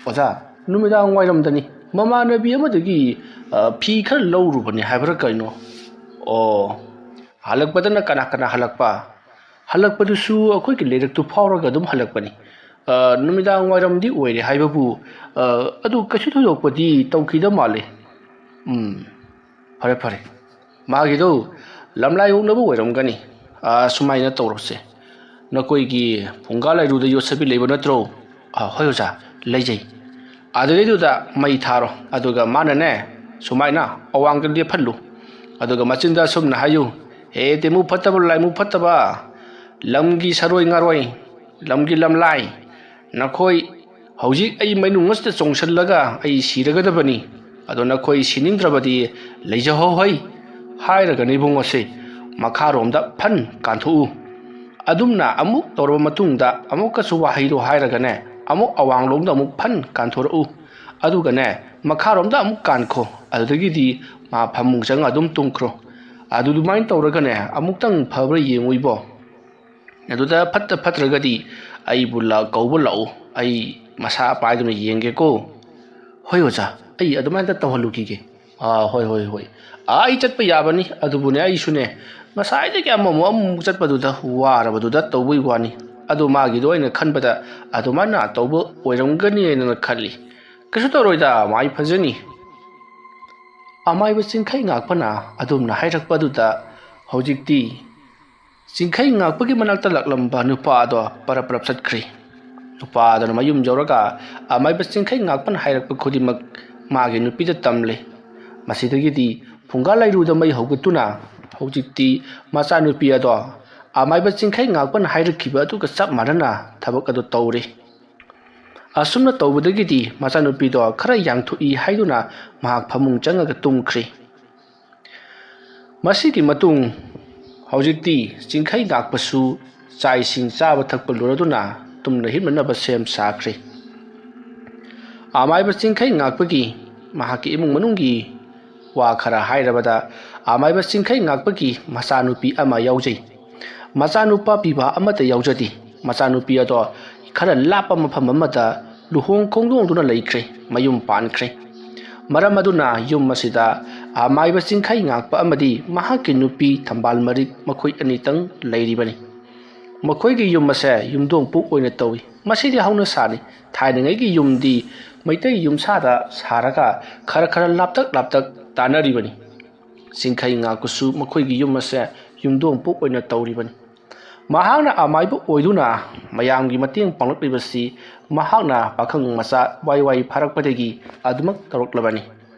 "ꯑꯣꯖꯥ, ꯅꯨꯃꯤꯗꯥꯡ ꯋꯥꯏꯔꯝꯗꯅꯤ꯫ ꯃꯃꯥꯟꯅꯕꯤ ꯑꯃꯗꯒꯤ, ꯑ, ꯐꯤ ꯈꯔ ꯂꯧꯔꯨꯕꯅꯤ ꯍꯥꯏꯕ꯭ꯔꯥ ꯀꯩꯅꯣ꯫" "ꯑꯣ, ꯍꯜꯂꯛꯄꯗꯅ ꯀꯅꯥ ꯀꯅꯥ ꯍꯜꯂꯛꯄ?" "ꯍꯜꯂꯛꯄꯗꯨꯁꯨ ꯑꯩꯈꯣꯏꯒꯤ ꯂꯩꯔꯛꯇꯨ ꯐꯥꯎꯔꯒ ꯑꯗꯨꯝ ꯍꯜꯂꯛꯄꯅꯤ꯫ ꯑ, ꯅꯨꯃꯤꯗꯥꯡ ꯋꯥꯏꯔꯝꯗꯤ ꯑꯣꯏꯔꯦ ꯍꯥꯏꯕꯕꯨ, ꯑ, ꯑꯗꯨ ꯀꯩꯁꯨ ꯊꯣꯏꯗꯣꯛꯄꯗꯤ ꯇꯧꯈꯤꯗ ꯃꯥꯜꯂꯦ꯫" "ꯎꯝ, ꯐꯔꯦ, ꯐꯔꯦ꯫ ꯃꯥꯒꯤꯗꯨ ꯂꯝꯂꯥꯏ ꯑꯣꯛꯅꯕ ꯑꯣꯏꯔꯝꯒꯅꯤ꯫ ꯑ, ꯁꯨꯃꯥꯏꯅ ꯇꯧꯔꯁꯦ꯫ ꯅꯈꯣꯏꯒꯤ ꯐꯨꯡꯒꯥ ꯂꯥꯏꯔꯨꯗ ꯌꯣꯠꯁꯕꯤ ꯂꯩꯕ ꯅꯠꯇ꯭ꯔꯣ?" "ꯑ, ꯍꯣꯏ ꯑꯣꯖꯥ, ꯂꯩꯖꯩ꯫" "ꯑꯗꯨꯗꯩꯗꯨꯗ ꯃꯩ ꯊꯥꯔꯣ, ꯑꯗꯨꯒ ꯃꯥꯅꯅꯦ, ꯁꯨꯃꯥꯏꯅ ꯑꯋꯥꯡꯗ ꯂꯦꯞꯍꯜꯂꯨ꯫ ꯑꯗꯨꯒ ꯃꯆꯤꯟꯗ ꯑꯁꯨꯝꯅ ꯍꯥꯏꯌꯨ, "ꯍꯦ ꯇꯤꯃꯨ ꯐꯠꯇꯕ, ꯂꯥꯏꯃꯨ ꯐꯠꯇꯕ, ꯂꯝꯒꯤ ꯁꯔꯣꯏ ꯉꯥꯔꯣꯏ, ꯂꯝꯒꯤ ꯂꯝꯂꯥꯏ, ꯅꯈꯣꯏ ꯍꯧꯖꯤꯛ ꯑꯩ ꯃꯩꯅꯨꯡ ꯑꯁꯤꯗ ꯆꯣꯡꯁꯤꯜꯂꯒ ꯑꯩ ꯁꯤꯔꯒꯗꯕꯅꯤ꯫ ꯑꯗꯣ ꯅꯈꯣꯏ ꯁꯤꯅꯤꯡꯗ꯭ꯔꯕꯗꯤ ꯂꯩꯖꯍꯧ ꯍꯩ" ꯍꯥꯏꯔꯒꯅꯤ ꯏꯕꯨꯡꯉꯣꯁꯦ ꯃꯈꯥꯔꯣꯝꯗ ꯐꯟ ꯀꯥꯟꯊꯣꯛꯎ꯫ ꯑꯗꯨꯝꯅ ꯑꯃꯨꯛ ꯇꯧꯔꯕ ꯃꯇꯨꯡꯗ ꯑꯃꯨꯛꯀꯁꯨ ꯋꯥꯍꯩꯗꯣ ꯍꯥꯏꯔꯒꯅꯦ, ꯑꯃꯨꯛ ꯑꯋꯥꯡꯂꯣꯝꯗ ꯑꯃꯨꯛ ꯐꯟ ꯀꯥꯟꯊꯣꯔꯛꯎ꯫ ꯑꯗꯨꯒꯅꯦ, ꯃꯈꯥꯔꯣꯝꯗ ꯑꯃꯨꯛ ꯀꯥꯟꯈꯣ꯫ ꯑꯗꯨꯗꯒꯤꯗꯤ ꯃꯥ ꯐꯃꯨꯡ ꯆꯪꯉ ꯑꯗꯨꯝ ꯇꯨꯝꯈ꯭ꯔꯣ꯫ ꯑꯗꯨ ꯑꯗꯨꯃꯥꯏꯅ ꯇꯧꯔꯒꯅꯦ, ꯑꯃꯨꯛꯇꯪ ꯐꯕ꯭ꯔꯥ ꯌꯦꯡꯉꯨ ꯏꯕꯣ꯫ ꯑꯗꯨꯗ ꯐꯠꯇ ꯐꯠꯇ꯭ꯔꯒꯗꯤ ꯑꯩꯕꯨ ꯂꯥ-, ꯀꯧꯕ ꯂꯥꯛꯎ꯫ ꯑꯩ ꯃꯁꯥ ꯄꯥꯏꯗꯨꯅ ꯌꯦꯡꯒꯦꯀꯣ꯫ "ꯍꯣꯏ ꯑꯣꯖꯥ, ꯑꯩ ꯑꯗꯨꯃꯥꯏꯅ ꯇꯧꯍꯜꯂꯨꯈꯤꯒꯦ"꯫ "ꯑꯥ, ꯍꯣꯏ, ꯍꯣꯏ, ꯍꯣꯏ꯫ ꯑꯥ, ꯑꯩ ꯆꯠꯄ ꯌꯥꯕꯅꯤ꯫ ꯑꯗꯨꯕꯨꯅꯦ, ꯑꯩꯁꯨꯅꯦ, ꯉꯁꯥꯏꯗꯒꯤ ꯑꯃꯃꯨꯛ ꯑꯃꯃꯨꯛ ꯆꯠꯄꯗꯨꯗ ꯋꯥꯔꯕꯗꯨꯗ ꯇꯧꯕꯩ ꯋꯥꯅꯤ꯫ ꯑꯗꯨ ꯃꯥꯒꯤꯗꯣ ꯑꯩꯅ ꯈꯟꯕꯗ ꯑꯗꯨꯃꯥꯏꯅ ꯇꯧꯕ ꯑꯣꯏꯔꯝꯒꯅꯤ ꯍꯥꯏꯅ ꯈꯜꯂꯤ꯫ ꯀꯩꯁꯨ ꯇꯧꯔꯣꯏꯗ, ꯃꯥꯏ ꯐꯖꯅꯤ"꯫ ꯑꯃꯥꯏꯕ ꯆꯤꯡꯈꯩ ꯉꯥꯛꯄꯅ ꯑꯗꯨꯝꯅ ꯍꯥꯏꯔꯛꯄꯗꯨꯗ ꯍꯧꯖꯤꯛꯇꯤ ꯆꯤꯡꯈꯩ ꯉꯥꯛꯄꯒꯤ ꯃꯅꯥꯛꯇ ꯂꯥꯛꯂꯝꯕ ꯅꯨꯄꯥ ꯑꯗꯣ ꯄꯔꯞ ꯄꯔꯞ ꯆꯠꯈ꯭ꯔꯦ꯫ ꯅꯨꯄꯥ ꯑꯗꯨꯅ ꯃꯌꯨꯝ ꯌꯧꯔꯒ ꯑꯃꯥꯏꯕ ꯆꯤꯡꯈꯩ ꯉꯥꯛꯄꯅ ꯍꯥꯏꯔꯛꯄ ꯈꯨꯗꯤꯡꯃꯛ ꯃꯥꯒꯤ ꯅꯨꯄꯤꯗ ꯇꯝꯂꯦ꯫ ꯃꯁꯤꯗꯒꯤꯗꯤ ꯐꯨꯡꯒꯥ ꯂꯩꯔꯨꯗ ꯃꯩ ꯍꯧꯒꯠꯇꯨꯅ ꯍꯧꯖꯤꯛꯇꯤ ꯃꯆꯥꯅꯨꯄꯤ ꯑꯗꯣ ꯑꯃꯥꯏꯕ ꯆꯤꯡꯈꯩ ꯉꯥꯛꯄꯅ ꯍꯥꯏꯔꯛꯈꯤꯕ ꯑꯗꯨꯒ ꯆꯞ ꯃꯥꯟꯅꯅ ꯊꯕꯛ ꯑꯗꯨ ꯇꯧꯔꯦ꯫ ꯑꯁꯨꯝꯅ ꯇꯧꯕꯗꯒꯤꯗꯤ ꯃꯆꯥꯅꯨꯄꯤꯗꯣ ꯈꯔ ꯌꯥꯡꯊꯣꯛꯏ ꯍꯥꯏꯗꯨꯅ ꯃꯍꯥꯛ ꯐꯃꯨꯡ ꯆꯪꯉꯒ ꯇꯨꯝꯈ꯭ꯔꯦ꯫ ꯃꯁꯤꯒꯤ ꯃꯇꯨꯡ ꯍꯧꯖꯤꯛꯇꯤ ꯆꯤꯡꯈꯩ ꯉꯥꯛꯄꯁꯨ ꯆꯥꯛ ꯏꯁꯤꯡ ꯆꯥꯕ ꯊꯛꯄ ꯂꯣꯏꯔꯗꯨꯅ ꯇꯨꯝꯅ ꯍꯤꯞꯅꯅꯕ ꯁꯦꯝ ꯁꯥꯈ꯭ꯔꯦ꯫ ꯑꯃꯥꯏꯕ ꯆꯤꯡꯈꯩ ꯉꯥꯛꯄꯒꯤ ꯃꯍꯥꯛꯀꯤ ꯏꯃꯨꯡ ꯃꯅꯨꯡꯒꯤ ꯋꯥ ꯈꯔ ꯍꯥꯏꯔꯕꯗ, ꯑꯃꯥꯏꯕ ꯆꯤꯡꯈꯩ ꯉꯥꯛꯄꯒꯤ ꯃꯆꯥꯅꯨꯄꯤ ꯑꯃ ꯌꯥꯎꯖꯩ꯫ ꯃꯆꯥꯅꯨꯄꯥ ꯄꯤꯕ ꯑꯃꯠꯇ ꯌꯥꯎꯖꯗꯦ꯫ ꯃꯆꯥꯅꯨꯄꯤ ꯑꯗꯣ ꯈꯔ ꯂꯥꯞꯄ ꯃꯐꯝ ꯑꯃꯗ ꯂꯨꯍꯣꯡ ꯈꯣꯡꯗꯣꯡꯗꯨꯅ ꯂꯩꯈ꯭ꯔꯦ, ꯃꯌꯨꯝ ꯄꯥꯟꯈ꯭ꯔꯦ꯫ ꯃꯔꯝ ꯑꯗꯨꯅ ꯌꯨꯝ ꯑꯁꯤꯗ ꯑꯃꯥꯏꯕ ꯆꯤꯡꯈꯩ ꯉꯥꯛꯄ ꯑꯃꯗꯤ ꯃꯍꯥꯛꯀꯤ ꯅꯨꯄꯤ ꯊꯝꯕꯥꯜ ꯃꯔꯤꯛ ꯃꯈꯣꯏ ꯑꯅꯤꯇꯪ ꯂꯩꯔꯤꯕꯅꯤ꯫ ꯃꯈꯣꯏꯒꯤ ꯌꯨꯝ ꯑꯁꯦ ꯌꯨꯝꯗꯣꯡ ꯄꯨꯛ ꯑꯣꯏꯅ ꯇꯧꯏ꯫ ꯃꯁꯤꯗꯤ ꯍꯧꯅ ꯁꯥꯅꯤ꯫ ꯊꯥꯏꯅꯉꯩꯒꯤ ꯌꯨꯝꯗꯤ ꯃꯩꯇꯩ ꯌꯨꯝꯁꯥꯗ ꯁꯥꯔꯒ ꯈꯔ ꯈꯔ ꯂꯥꯞꯇꯛ ꯂꯥꯞꯇꯛ ꯇꯥꯅꯔꯤꯕꯅꯤ꯫ ꯆꯤꯡꯈꯩ ꯉꯥꯛꯄꯁꯨ ꯃꯈꯣꯏꯒꯤ ꯌꯨꯝ ꯑꯁꯦ ꯌꯨꯝꯗꯣꯡ ꯄꯨꯛ ꯑꯣꯏꯅ ꯇꯧꯔꯤꯕꯅꯤ꯫ ꯃꯍꯥꯛꯅ ꯑꯃꯥꯏꯕ ꯑꯣꯏꯗꯨꯅ ꯃꯌꯥꯝꯒꯤ ꯃꯇꯦꯡ ꯄꯥꯡꯂꯛꯂꯤꯕꯁꯤ ꯃꯍꯥꯛꯅ ꯄꯥꯈꯪ ꯃꯆꯥ ꯋꯥꯏ ꯋꯥꯏ ꯐꯥꯔꯛꯄꯗꯒꯤ ꯑꯗꯨꯃꯛ ꯇꯧꯔꯛꯂꯕꯅꯤ꯫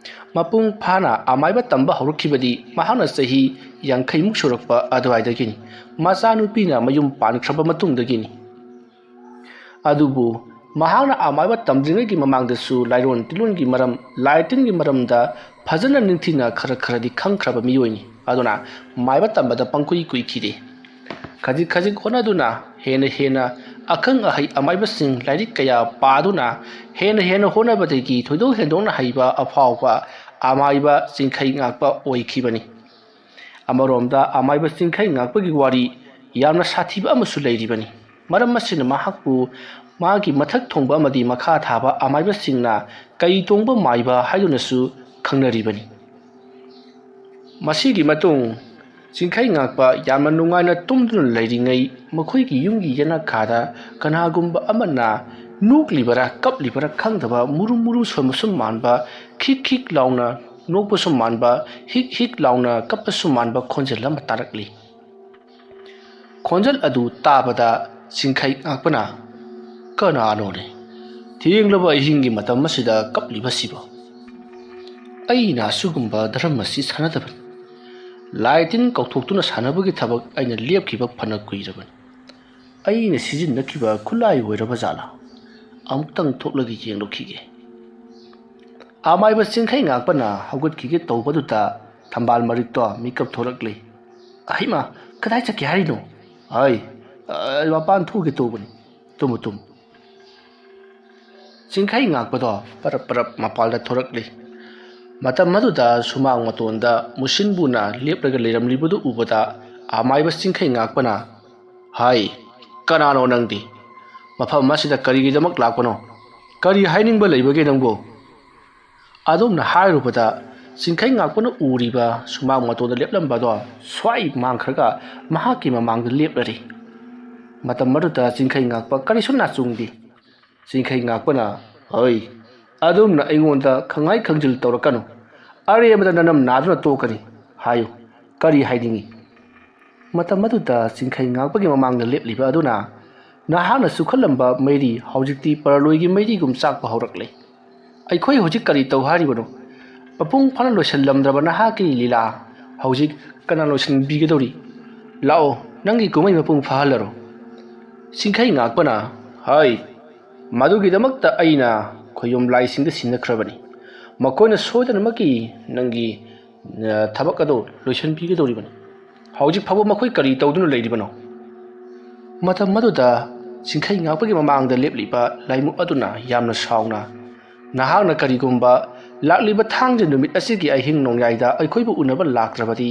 ꯃꯄꯨꯡ ꯐꯥꯅ ꯑꯃꯥꯏꯕ ꯇꯝꯕ ꯍꯧꯔꯛꯈꯤꯕꯗꯤ ꯃꯍꯥꯛꯅ ꯆꯍꯤ ꯌꯥꯡꯈꯩꯃꯨꯛ ꯁꯨꯔꯛꯄ ꯑꯗꯨꯋꯥꯏꯗꯒꯤꯅꯤ꯫ ꯃꯆꯥꯅꯨꯄꯤꯅ ꯃꯌꯨꯝ ꯄꯥꯟꯈ꯭ꯔꯕ ꯃꯇꯨꯡꯗꯒꯤꯅꯤ꯫ ꯑꯗꯨꯕꯨ ꯃꯍꯥꯛꯅ ꯑꯃꯥꯏꯕ ꯇꯝꯗ꯭ꯔꯤꯉꯩꯒꯤ ꯃꯃꯥꯡꯗꯁꯨ ꯂꯥꯏꯔꯣꯟ ꯇꯤꯂꯣꯟꯒꯤ ꯃꯔꯝ, ꯂꯥꯏ ꯇꯤꯟꯒꯤ ꯃꯔꯝꯗ ꯐꯖꯅ ꯅꯤꯡꯊꯤꯅ ꯈꯔ ꯈꯔꯗꯤ ꯈꯪꯈ꯭ꯔꯕ ꯃꯤꯑꯣꯏꯅꯤ꯫ ꯑꯗꯨꯅ ꯃꯥꯏꯕ ꯇꯝꯕꯗ ꯄꯪꯀꯨꯏ ꯀꯨꯏꯈꯤꯗꯦ꯫ ꯈꯖꯤꯛ ꯈꯖꯤꯛ ꯍꯣꯠꯅꯗꯨꯅ ꯍꯦꯟꯅ ꯍꯦꯟꯅ ꯑꯈꯪ ꯑꯍꯩ ꯑꯃꯥꯏꯕꯁꯤꯡ ꯂꯥꯏꯔꯤꯛ ꯀꯌꯥ ꯄꯥꯗꯨꯅ ꯍꯦꯟꯅ ꯍꯦꯟꯅ ꯍꯣꯠꯅꯕꯗꯒꯤ ꯊꯣꯏꯗꯣꯛ ꯍꯦꯟꯗꯣꯛꯅ ꯍꯩꯕ ꯑꯐꯥꯎꯕ ꯑꯃꯥꯏꯕ ꯆꯤꯡꯈꯩ ꯉꯥꯛꯄ ꯑꯣꯏꯈꯤꯕꯅꯤ꯫ ꯑꯃꯔꯣꯝꯗ ꯑꯃꯥꯏꯕ ꯆꯤꯡꯈꯩ ꯉꯥꯛꯄꯒꯤ ꯋꯥꯔꯤ ꯌꯥꯝꯅ ꯁꯥꯊꯤꯕ ꯑꯃꯁꯨ ꯂꯩꯔꯤꯕꯅꯤ꯫ ꯃꯔꯝ ꯑꯁꯤꯅ ꯃꯍꯥꯛꯄꯨ ꯃꯥꯒꯤ ꯃꯊꯛ ꯊꯣꯡꯕ ꯑꯃꯗꯤ ꯃꯈꯥ ꯊꯥꯕ ꯑꯃꯥꯏꯕꯁꯤꯡꯅ ꯀꯩ ꯇꯣꯡꯕ ꯃꯥꯏꯕ ꯍꯥꯏꯗꯨꯅꯁꯨ ꯈꯪꯅꯔꯤꯕꯅꯤ꯫ ꯃꯁꯤꯒꯤ ꯃꯇꯨꯡ ꯆꯤꯡꯈꯩ ꯉꯥꯛꯄ ꯌꯥꯝꯅ ꯅꯨꯡꯉꯥꯏꯅ ꯇꯨꯝꯗꯨꯅ ꯂꯩꯔꯤꯉꯩ ꯃꯈꯣꯏꯒꯤ ꯌꯨꯝꯒꯤ ꯌꯦꯅꯈꯥꯗ ꯀꯅꯥꯒꯨꯝꯕ ꯑꯃꯅ ꯅꯣꯛꯂꯤꯕꯔꯥ ꯀꯞꯂꯤꯕꯔꯥ ꯈꯪꯗꯕ ꯃꯨꯔꯨꯝ ꯃꯨꯔꯨꯝ ꯁꯣꯟꯕ ꯁꯨꯝ ꯃꯥꯟꯕ, ꯈꯤꯛ ꯈꯤꯛ ꯂꯥꯎꯅ ꯅꯣꯛꯄ ꯁꯨꯝ ꯃꯥꯟꯕ, ꯍꯤꯛ ꯍꯤꯛ ꯂꯥꯎꯅ ꯀꯞꯄ ꯁꯨꯝ ꯃꯥꯟꯕ ꯈꯣꯟꯖꯦꯜ ꯑꯃ ꯇꯥꯔꯛꯂꯤ꯫ ꯈꯣꯟꯖꯦꯜ ꯑꯗꯨ ꯇꯥꯕꯗ ꯆꯤꯡꯈꯩ ꯉꯥꯛꯄꯅ, "ꯀꯅꯥꯅꯣꯅꯦ ꯊꯦꯡꯂꯕ ꯑꯍꯤꯡꯒꯤ ꯃꯇꯝ ꯑꯁꯤꯗ ꯀꯞꯂꯤꯕꯁꯤꯕꯣ? ꯑꯩꯅ ꯑꯁꯤꯒꯨꯝꯕ ꯙꯔꯝ ꯑꯁꯤ ꯁꯥꯟꯅꯗꯕꯅꯤ꯫ ꯂꯥꯏ ꯇꯤꯟ ꯀꯧꯊꯣꯛꯇꯨꯅ ꯁꯥꯟꯅꯕꯒꯤ ꯊꯕꯛ ꯑꯩꯅ ꯂꯦꯞꯈꯤꯕ ꯐꯅ ꯀꯨꯏꯔꯕꯅꯤ꯫ ꯑꯩꯅ ꯁꯤꯖꯤꯟꯅꯈꯤꯕ ꯈꯨꯠꯂꯥꯏ ꯑꯣꯏꯔꯕ ꯖꯥꯠꯂꯥ? ꯑꯃꯨꯛꯇꯪ ꯊꯣꯛꯂꯒ ꯌꯦꯡꯂꯨꯈꯤꯒꯦ"꯫ ꯑꯃꯥꯏꯕ ꯆꯤꯡꯈꯩ ꯉꯥꯛꯄꯅ ꯍꯧꯒꯠꯈꯤꯒꯦ ꯇꯧꯕꯗꯨꯗ ꯊꯝꯕꯥꯜ ꯃꯔꯤꯛꯇꯣ ꯃꯤꯀꯞ ꯊꯣꯔꯛꯂꯤ꯫ "ꯑꯍꯩꯃ, ꯀꯗꯥꯏ ꯆꯠꯀꯦ ꯍꯥꯏꯔꯤꯅꯣ?" "ꯑꯩ, ꯑ, ꯃꯄꯥꯟ ꯊꯣꯛꯀꯦ ꯇꯧꯕꯅꯤ꯫ Tamu, Tamu". ꯆꯤꯡꯈꯩ ꯉꯥꯛꯄꯗꯣ ꯄꯔꯞ ꯄꯔꯞ ꯃꯄꯥꯟꯗ ꯊꯣꯔꯛꯂꯤ꯫ ꯃꯇꯝ ꯑꯗꯨꯗ ꯁꯨꯃꯥꯡ ꯃꯇꯣꯟꯗ ꯃꯨꯁꯤꯟꯕꯨꯅ ꯂꯦꯞꯂꯒ ꯂꯩꯔꯝꯂꯤꯕꯗꯨ ꯎꯕꯗ ꯑꯃꯥꯏꯕ ꯆꯤꯡꯈꯩ ꯉꯥꯛꯄꯅ, "ꯍꯥꯏ, ꯀꯅꯥꯅꯣ ꯅꯪꯗꯤ? ꯃꯐꯝ ꯑꯁꯤꯗ ꯀꯔꯤꯒꯤꯗꯃꯛ ꯂꯥꯛꯄꯅꯣ? ꯀꯔꯤ ꯍꯥꯏꯅꯤꯡꯕ ꯂꯩꯕꯒꯦ ꯅꯪꯕꯨ?" ꯑꯗꯨꯝꯅ ꯍꯥꯏꯔꯨꯕꯗ ꯆꯤꯡꯈꯩ ꯉꯥꯛꯄꯅ ꯎꯔꯤꯕ ꯁꯨꯃꯥꯡ ꯃꯇꯣꯟꯗ ꯂꯦꯞꯂꯝꯕꯗꯣ ꯁ꯭ꯋꯥꯏ ꯃꯥꯡꯈ꯭ꯔꯒ ꯃꯍꯥꯛꯀꯤ ꯃꯃꯥꯡꯗ ꯂꯦꯞꯂꯔꯤ꯫ ꯃꯇꯝ ꯑꯗꯨꯗ ꯆꯤꯡꯈꯩ ꯉꯥꯛꯄ ꯀꯔꯤꯁꯨ ꯅꯥꯆꯨꯡꯗꯦ꯫ ꯆꯤꯡꯈꯩ ꯉꯥꯛꯄꯅ, "ꯍꯣꯏ, ꯑꯗꯨꯝꯅ ꯑꯩꯉꯣꯟꯗ ꯈꯪꯍꯥꯏ ꯈꯪꯖꯤꯜ ꯇꯧꯔꯛꯀꯅꯨ꯫ ꯑꯔꯦꯝꯕꯗ ꯅꯅꯝ ꯅꯥꯗꯨꯅ ꯇꯣꯛꯀꯅꯤ꯫ ꯍꯥꯏꯌꯨ, ꯀꯔꯤ ꯍꯥꯏꯅꯤꯡꯏ?" ꯃꯇꯝ ꯑꯗꯨꯗ ꯆꯤꯡꯈꯩ ꯉꯥꯛꯄꯒꯤ ꯃꯃꯥꯡꯗ ꯂꯦꯞꯂꯤꯕ ꯑꯗꯨꯅ, "ꯅꯍꯥꯛꯅ ꯆꯨꯈꯠꯂꯝꯕ ꯃꯩꯔꯤ ꯍꯧꯖꯤꯛꯇꯤ ꯄꯔꯂꯣꯏꯒꯤ ꯃꯩꯔꯤꯒꯨꯝ ꯆꯥꯛꯄ ꯍꯧꯔꯛꯂꯦ꯫ ꯑꯩꯈꯣꯏ ꯍꯧꯖꯤꯛ ꯀꯔꯤ ꯇꯧ ꯍꯥꯏꯔꯤꯕꯅꯣ? ꯃꯄꯨꯡ ꯐꯥꯅ ꯂꯣꯏꯁꯤꯜꯂꯝꯗ꯭ꯔꯕ ꯅꯍꯥꯛꯀꯤ ꯂꯤꯂꯥ ꯍꯧꯖꯤꯛ ꯀꯅꯥ ꯂꯣꯏꯁꯤꯟꯕꯤꯒꯗꯧꯔꯤ? ꯂꯥꯛꯑꯣ, ꯅꯪꯒꯤ ꯀꯨꯝꯍꯩ ꯃꯄꯨꯡ ꯐꯥꯍꯜꯂꯔꯣ꯫ ꯆꯤꯡꯈꯩ ꯉꯥꯛꯄꯅ, ꯍꯩ, ꯃꯗꯨꯒꯤꯗꯃꯛꯇ ꯑꯩꯅ ꯈꯣꯌꯨꯝ ꯂꯥꯏꯁꯤꯡꯗ ꯁꯤꯟꯅꯈ꯭ꯔꯕꯅꯤ꯫ ꯃꯈꯣꯏꯅ ꯁꯣꯏꯗꯅꯃꯛꯀꯤ ꯅꯪꯒꯤ, ꯑ, ꯊꯕꯛ ꯑꯗꯨ ꯂꯣꯏꯁꯤꯟꯕꯤꯒꯗꯧꯔꯤꯕꯅꯤ꯫ ꯍꯧꯖꯤꯛ ꯐꯥꯎꯕ ꯃꯈꯣꯏ ꯀꯔꯤ ꯇꯧꯗꯨꯅ ꯂꯩꯔꯤꯕꯅꯣ? ꯃꯇꯝ ꯑꯗꯨꯗ ꯆꯤꯡꯈꯩ ꯉꯥꯛꯄꯒꯤ ꯃꯃꯥꯡꯗ ꯂꯦꯞꯂꯤꯕ ꯂꯥꯏꯃꯨ ꯑꯗꯨꯅ ꯌꯥꯝꯅ ꯁꯥꯎꯅ, "ꯅꯍꯥꯛꯅ ꯀꯔꯤꯒꯨꯝꯕ ꯂꯥꯛꯂꯤꯕ ꯊꯥꯡꯖ ꯅꯨꯃꯤꯠ ꯑꯁꯤꯒꯤ ꯑꯍꯤꯡ ꯅꯣꯡꯌꯥꯏꯗ ꯑꯩꯈꯣꯏꯕꯨ ꯎꯅꯕ ꯂꯥꯛꯇ꯭ꯔꯕꯗꯤ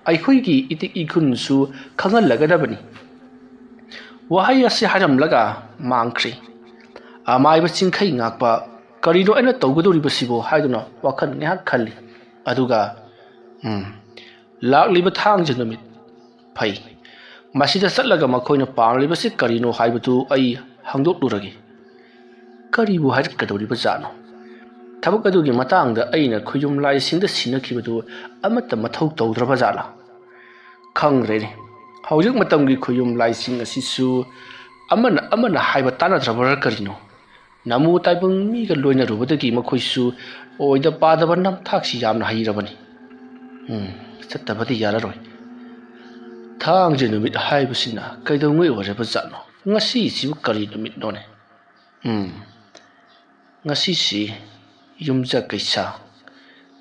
ꯑꯩꯈꯣꯏꯒꯤ ꯏꯇꯤꯛ ꯏꯈꯨꯟꯁꯨ ꯈꯪꯍꯜꯂꯒꯗꯕꯅꯤ"꯫ ꯋꯥꯍꯩ ꯑꯁꯤ ꯍꯥꯏꯔꯝꯂꯒ ꯃꯥꯡꯈ꯭ꯔꯦ꯫ ꯑꯃꯥꯏꯕ ꯆꯤꯡꯈꯩ ꯉꯥꯛꯄ, "ꯀꯔꯤꯅꯣ ꯑꯩꯅ ꯇꯧꯒꯗꯧꯔꯤꯕꯁꯤꯕꯣ?" ꯍꯥꯏꯗꯨꯅ ꯋꯥꯈꯜ ꯉꯥꯏꯍꯥꯛ ꯈꯜꯂꯤ꯫ ꯑꯗꯨꯒ, "ꯎꯝ, ꯂꯥꯛꯂꯤꯕ ꯊꯥꯡꯖ ꯅꯨꯃꯤꯠ ꯐꯩ꯫ ꯃꯁꯤꯗ ꯆꯠꯂꯒ ꯃꯈꯣꯏꯅ ꯄꯥꯝꯂꯤꯕꯁꯤ ꯀꯔꯤꯅꯣ ꯍꯥꯏꯕꯗꯨ ꯑꯩ ꯍꯪꯗꯣꯛꯂꯨꯔꯒꯦ꯫ ꯀꯔꯤꯕꯨ ꯍꯥꯏꯔꯛꯀꯗꯧꯔꯤꯕ ꯖꯥꯠꯅꯣ? ꯊꯕꯛ ꯑꯗꯨꯒꯤ ꯃꯇꯥꯡꯗ ꯑꯩꯅ ꯈꯨꯌꯨꯝ ꯂꯥꯏꯁꯤꯡꯗ ꯁꯤꯟꯅꯈꯤꯕꯗꯨ ꯑꯃꯠꯇ ꯃꯊꯧ ꯇꯧꯗ꯭ꯔꯕ ꯖꯥꯠꯂꯥ? ꯈꯪꯗ꯭ꯔꯦꯅꯦ꯫ ꯍꯧꯖꯤꯛ ꯃꯇꯝꯒꯤ ꯈꯨꯌꯨꯝ ꯂꯥꯏꯁꯤꯡ ꯑꯁꯤꯁꯨ ꯑꯃꯅ ꯑꯃꯅ ꯍꯥꯏꯕ ꯇꯥꯟꯅꯗ꯭ꯔꯕꯔꯥ ꯀꯔꯤꯅꯣ? ꯅꯃꯨ ꯇꯥꯏꯕꯪ ꯃꯤꯒ ꯂꯣꯏꯅꯔꯨꯕꯗꯒꯤ ꯃꯈꯣꯏꯁꯨ ꯑꯣꯏꯗ ꯄꯥꯗꯕ ꯅꯝꯊꯥꯛꯁꯤ ꯌꯥꯝꯅ ꯍꯩꯔꯕꯅꯤ꯫ ꯎꯝ, ꯆꯠꯇꯕꯗꯤ ꯌꯥꯔꯔꯣꯏ꯫ ꯊꯥꯡꯖ ꯅꯨꯃꯤꯠ ꯍꯥꯏꯕꯁꯤꯅ ꯀꯩꯗꯧꯉꯩ ꯑꯣꯏꯔꯕ ꯖꯥꯠꯅꯣ? ꯉꯁꯤꯁꯤꯕꯨ ꯀꯔꯤ ꯅꯨꯃꯤꯠꯅꯣꯅꯦ? ꯎꯝ, ꯉꯁꯤꯁꯤ ꯌꯨꯝꯖꯀꯩꯁ,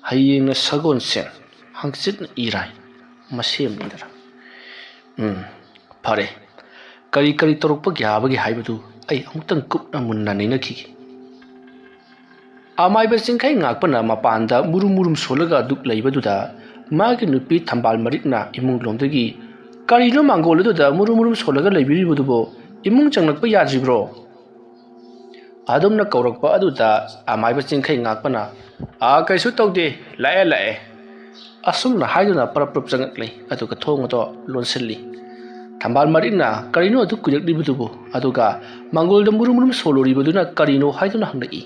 ꯍꯌꯦꯡꯅ ꯁꯒꯣꯜꯁꯦꯟ, ꯍꯪꯆꯤꯠꯅ ꯏꯔꯥꯏ, ꯃꯁꯦꯝꯅꯤꯗꯅ꯫ ꯎꯝ, ꯐꯔꯦ, ꯀꯔꯤ ꯀꯔꯤ ꯇꯧꯔꯛꯄ ꯌꯥꯕꯒꯦ ꯍꯥꯏꯕꯗꯨ ꯑꯩ ꯑꯃꯨꯛꯇꯪ ꯀꯨꯞꯅ ꯃꯨꯟꯅ ꯅꯩꯅꯈꯤꯒꯦ꯫ ꯑꯃꯥꯏꯕ ꯆꯤꯡꯈꯩ ꯉꯥꯛꯄꯅ ꯃꯄꯥꯟꯗ ꯃꯨꯔꯨꯝ ꯃꯨꯔꯨꯝ ꯁꯣꯜꯂꯒ ꯗꯨꯛ ꯂꯩꯕꯗꯨꯗ ꯃꯥꯒꯤ ꯅꯨꯄꯤ ꯊꯝꯕꯥꯜ ꯃꯔꯤꯛꯅ ꯏꯃꯨꯡꯂꯣꯝꯗꯒꯤ, "ꯀꯔꯤꯅꯣ ꯃꯥꯡꯒꯣꯜ ꯑꯗꯨꯗ ꯃꯨꯔꯨꯝ ꯃꯨꯔꯨꯝ ꯁꯣꯜꯂꯒ ꯂꯩꯕꯤꯔꯤꯕꯗꯨꯕꯣ? ꯏꯃꯨꯡ ꯆꯪꯂꯛꯄ ꯌꯥꯗ꯭ꯔꯤꯕ꯭ꯔꯣ?" ꯑꯗꯨꯝꯅ ꯀꯧꯔꯛꯄ ꯑꯗꯨꯗ ꯑꯃꯥꯏꯕ ꯆꯤꯡꯈꯩ ꯉꯥꯛꯄꯅ, "ꯑꯥ, ꯀꯩꯁꯨ ꯇꯧꯗꯦ, ꯂꯥꯛꯑꯦ, ꯂꯥꯛꯑꯦ"꯫ ꯑꯁꯨꯝꯅ ꯍꯥꯏꯗꯨꯅ ꯄꯔꯞ ꯄꯔꯞ ꯆꯪꯉꯛꯂꯦ, ꯑꯗꯨꯒ ꯊꯣꯡ ꯑꯗꯣ ꯂꯣꯟꯁꯤꯜꯂꯤ꯫ ꯊꯝꯕꯥꯜ ꯃꯔꯤꯛꯅ ꯀꯔꯤꯅꯣ ꯑꯗꯨ ꯀꯨꯏꯔꯛꯂꯤꯕꯗꯨꯕꯨ, ꯑꯗꯨꯒ ꯃꯥꯡꯒꯣꯜꯗ ꯃꯨꯔꯨꯝ ꯃꯨꯔꯨꯝ ꯁꯣꯜꯂꯨꯔꯤꯕꯗꯨꯅ ꯀꯔꯤꯅꯣ ꯍꯥꯏꯗꯨꯅ ꯍꯪꯂꯛꯏ꯫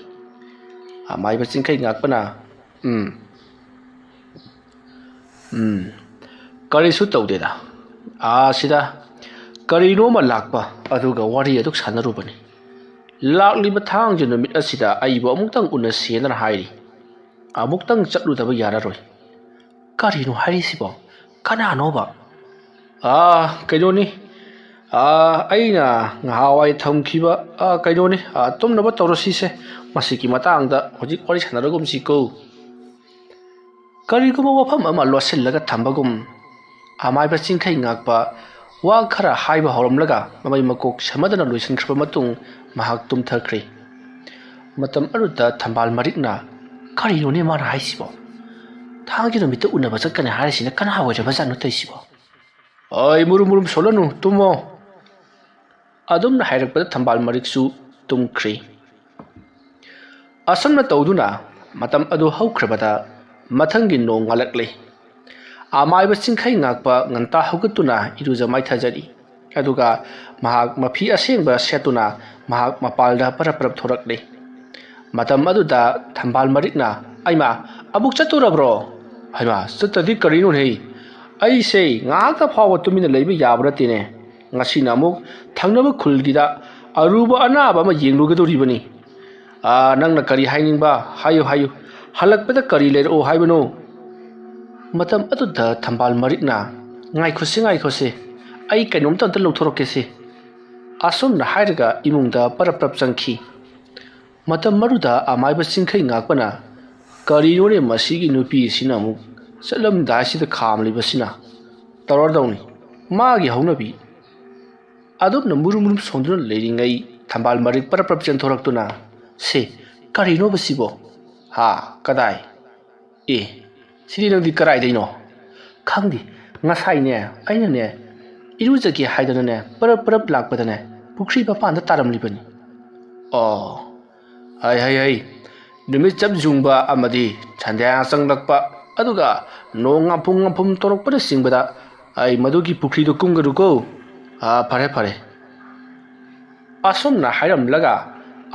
ꯑꯃꯥꯏꯕ ꯆꯤꯡꯈꯩ ꯉꯥꯛꯄꯅ, "ꯎꯝ, ꯎꯝ, ꯀꯔꯤꯁꯨ ꯇꯧꯗꯦꯗ꯫ ꯑꯥ, ꯁꯤꯗ ꯀꯔꯤꯅꯣꯃ ꯂꯥꯛꯄ ꯑꯗꯨꯒ ꯋꯥꯔꯤ ꯑꯗꯨ ꯁꯥꯟꯅꯔꯨꯕꯅꯤ꯫ ꯂꯥꯛꯂꯤꯕ ꯊꯥꯡꯖ ꯅꯨꯃꯤꯠ ꯑꯁꯤꯗ ꯑꯩꯕꯨ ꯑꯃꯨꯛꯇꯪ ꯎꯅꯁꯦꯅ ꯍꯥꯏꯔꯤ"꯫ ꯑꯃꯨꯛꯇꯪ ꯆꯠꯂꯨꯗꯕ ꯌꯥꯔꯔꯣꯏ꯫ ꯀꯔꯤꯅꯣ ꯍꯥꯏꯔꯤꯁꯤꯕꯣ? ꯀꯅꯥꯅꯣꯕ? ꯑꯥ, ꯀꯩꯅꯣꯅꯤ꯫ ꯑꯥ, ꯑꯩꯅ ꯉꯍꯥꯟꯋꯥꯏ ꯊꯝꯈꯤꯕ, ꯑꯥ, ꯀꯩꯅꯣꯅꯤ, ꯑꯥ, ꯇꯨꯝꯅꯕ ꯇꯧꯔꯁꯤꯁꯦ꯫ ꯃꯁꯤꯒꯤ ꯃꯇꯥꯡꯗ ꯍꯧꯖꯤꯛ ꯋꯥꯔꯤ ꯁꯥꯟꯅꯔꯒꯨꯝꯁꯤꯀꯣ꯫ ꯀꯔꯤꯒꯨꯝꯕ ꯋꯥꯐꯝ ꯑꯃ ꯂꯣꯠꯁꯤꯜꯂꯒ ꯊꯝꯕꯒꯨꯝ, ꯑꯃꯥꯏꯕ ꯆꯤꯡꯈꯩ ꯉꯥꯛꯄ ꯋꯥ ꯈꯔ ꯍꯥꯏꯕ ꯍꯧꯔꯝꯂꯒ ꯃꯃꯩ ꯃꯀꯣꯛ ꯁꯝꯅꯗꯅ ꯂꯣꯏꯁꯤꯟꯈ꯭ꯔꯕ ꯃꯇꯨꯡ ꯃꯍꯥꯛ ꯇꯨꯝꯊꯈ꯭ꯔꯦ꯫ ꯃꯇꯝ ꯑꯗꯨꯗ ꯊꯝꯕꯥꯜ ꯃꯔꯤꯛꯅ, "ꯀꯔꯤꯅꯣꯅꯦ ꯃꯥꯅ ꯍꯥꯏꯁꯤꯕꯣ? ꯊꯥꯡꯒꯤ ꯅꯨꯃꯤꯠꯇ ꯎꯅꯕ ꯆꯠꯀꯅꯤ ꯍꯥꯏꯔꯤꯁꯤꯅ ꯀꯅꯥ ꯑꯣꯏꯔꯕꯖꯥꯠꯅꯣ ꯇꯧꯔꯤꯁꯤꯕꯣ?" "ꯑꯩ ꯃꯨꯔꯨꯝ ꯃꯨꯔꯨꯝ ꯁꯣꯜꯂꯅꯨ, ꯇꯨꯝꯃꯣ"꯫ ꯑꯗꯨꯝꯅ ꯍꯥꯏꯔꯛꯄꯗ ꯊꯝꯕꯥꯜ ꯃꯔꯤꯛꯁꯨ ꯇꯨꯝꯈ꯭ꯔꯦ꯫ ꯑꯁꯨꯝꯅ ꯇꯧꯗꯨꯅ ꯃꯇꯝ ꯑꯗꯨ ꯍꯧꯈ꯭ꯔꯕꯗ ꯃꯊꯪꯒꯤ ꯅꯣꯡ ꯉꯥꯜꯂꯛꯂꯦ꯫ ꯑꯃꯥꯏꯕ ꯆꯤꯡꯈꯩ ꯉꯥꯛꯄ ꯉꯟꯇꯥ ꯍꯧꯒꯠꯇꯨꯅ ꯏꯔꯨꯖ ꯃꯥꯏꯊꯖꯔꯤ꯫ ꯑꯗꯨꯒ ꯃꯍꯥꯛ ꯃꯐꯤ ꯑꯁꯦꯡꯕ ꯁꯦꯠꯇꯨꯅ ꯃꯍꯥꯛ ꯃꯄꯥꯜꯗ ꯄꯔꯞ ꯄꯔꯞ ꯊꯣꯔꯛꯂꯦ꯫ ꯃꯇꯝ ꯑꯗꯨꯗ ꯊꯝꯕꯥꯜ ꯃꯔꯤꯛꯅ, "ꯑꯩꯃꯥ, ꯑꯃꯨꯛ ꯆꯠꯇꯣꯔꯕ꯭ꯔꯣ?" "ꯍꯩꯃꯥ, ꯆꯠꯇꯗꯤ ꯀꯔꯤꯅꯣꯅꯦ? ꯑꯩꯁꯦ ꯉꯥꯏꯍꯥꯛꯇ ꯐꯥꯎꯕ ꯇꯨꯃꯤꯟꯅ ꯂꯩꯕ ꯌꯥꯕ ꯅꯠꯇꯦꯅꯦ꯫ ꯉꯁꯤꯅ ꯑꯃꯨꯛ ꯊꯪꯅꯕ ꯈꯨꯜꯒꯤꯗ ꯑꯔꯨꯕ ꯑꯅꯥꯕ ꯑꯃ ꯌꯦꯡꯂꯨꯒꯗꯧꯔꯤꯕꯅꯤ꯫ ꯑꯥ, ꯅꯪꯅ ꯀꯔꯤ ꯍꯥꯏꯅꯤꯡꯕ? ꯍꯥꯏꯌꯨ, ꯍꯥꯏꯌꯨ꯫ ꯍꯜꯂꯛꯄꯗ ꯀꯔꯤ ꯂꯩꯔꯛꯑꯣ ꯍꯥꯏꯕꯅꯣ?" ꯃꯇꯝ ꯑꯗꯨꯗ ꯊꯝꯕꯥꯜ ꯃꯔꯤꯛꯅ, "ꯉꯥꯏꯈꯣꯁꯦ, ꯉꯥꯏꯈꯣꯁꯦ, ꯑꯩ ꯀꯩꯅꯣꯝꯇ ꯑꯝꯇ ꯂꯧꯊꯣꯔꯛꯀꯦꯁꯦ"꯫ ꯑꯁꯨꯝꯅ ꯍꯥꯏꯔꯒ ꯏꯃꯨꯡꯗ ꯄꯔꯞ ꯄꯔꯞ ꯆꯪꯈꯤ꯫ ꯃꯇꯝ ꯑꯗꯨꯗ ꯑꯃꯥꯏꯕ ꯆꯤꯡꯈꯩ ꯉꯥꯛꯄꯅ, "ꯀꯔꯤꯅꯣꯅꯦ ꯃꯁꯤꯒꯤ ꯅꯨꯄꯤꯁꯤꯅ ꯑꯃꯨꯛ ꯆꯠꯂꯝꯗꯥꯏꯁꯤꯗ ꯈꯥꯝꯂꯤꯕꯁꯤꯅ? ꯇꯧꯔꯗꯧꯅꯤ ꯃꯥꯒꯤ ꯍꯧꯅꯕꯤ"꯫ ꯑꯗꯨꯝꯅ ꯃꯨꯔꯨꯝ ꯃꯨꯔꯨꯝ ꯁꯣꯟꯗꯨꯅ ꯂꯩꯔꯤꯉꯩ ꯊꯝꯕꯥꯜ ꯃꯔꯤꯛ ꯄꯔꯞ ꯄꯔꯞ ꯆꯦꯟꯊꯣꯔꯛꯇꯨꯅ, "ꯁꯦ, ꯀꯔꯤꯅꯣꯕ ꯁꯤꯕꯣ? ꯍꯥ, ꯀꯗꯥꯏ? ꯑꯦ, ꯁꯤꯗꯤ ꯅꯪꯗꯤ ꯀꯗꯥꯏꯗꯩꯅꯣ?" "ꯈꯪꯗꯦ, ꯉꯁꯥꯏꯅꯦ, ꯑꯩꯅꯅꯦ, ꯏꯔꯨꯖꯒꯦ ꯍꯥꯏꯗꯅꯅꯦ, ꯄꯔꯞ ꯄꯔꯞ ꯂꯥꯛꯄꯗꯅꯦ, ꯄꯨꯈ꯭ꯔꯤ ꯃꯄꯥꯟꯗ ꯇꯥꯔꯝꯂꯤꯕꯅꯤ"꯫ "ꯑꯣ, ꯍꯩ, ꯍꯩ, ꯍꯩ, ꯅꯨꯃꯤꯠ ꯆꯞ ꯌꯨꯡꯕ ꯑꯃꯗꯤ ꯁꯟꯗ꯭ꯌꯥ ꯆꯪꯂꯛꯄ, ꯑꯗꯨꯒ ꯅꯣꯡ ꯉꯥꯝꯐꯨꯝ ꯉꯥꯝꯐꯨꯝ ꯇꯧꯔꯛꯄꯅꯆꯤꯡꯕꯗ ꯑꯩ ꯃꯗꯨꯒꯤ ꯄꯨꯈ꯭ꯔꯤꯗꯨ ꯀꯨꯝꯒꯅꯨꯀꯣ꯫ ꯑꯥ, ꯐꯔꯦ, ꯐꯔꯦ"꯫ ꯑꯁꯨꯝꯅ ꯍꯥꯏꯔꯝꯂꯒ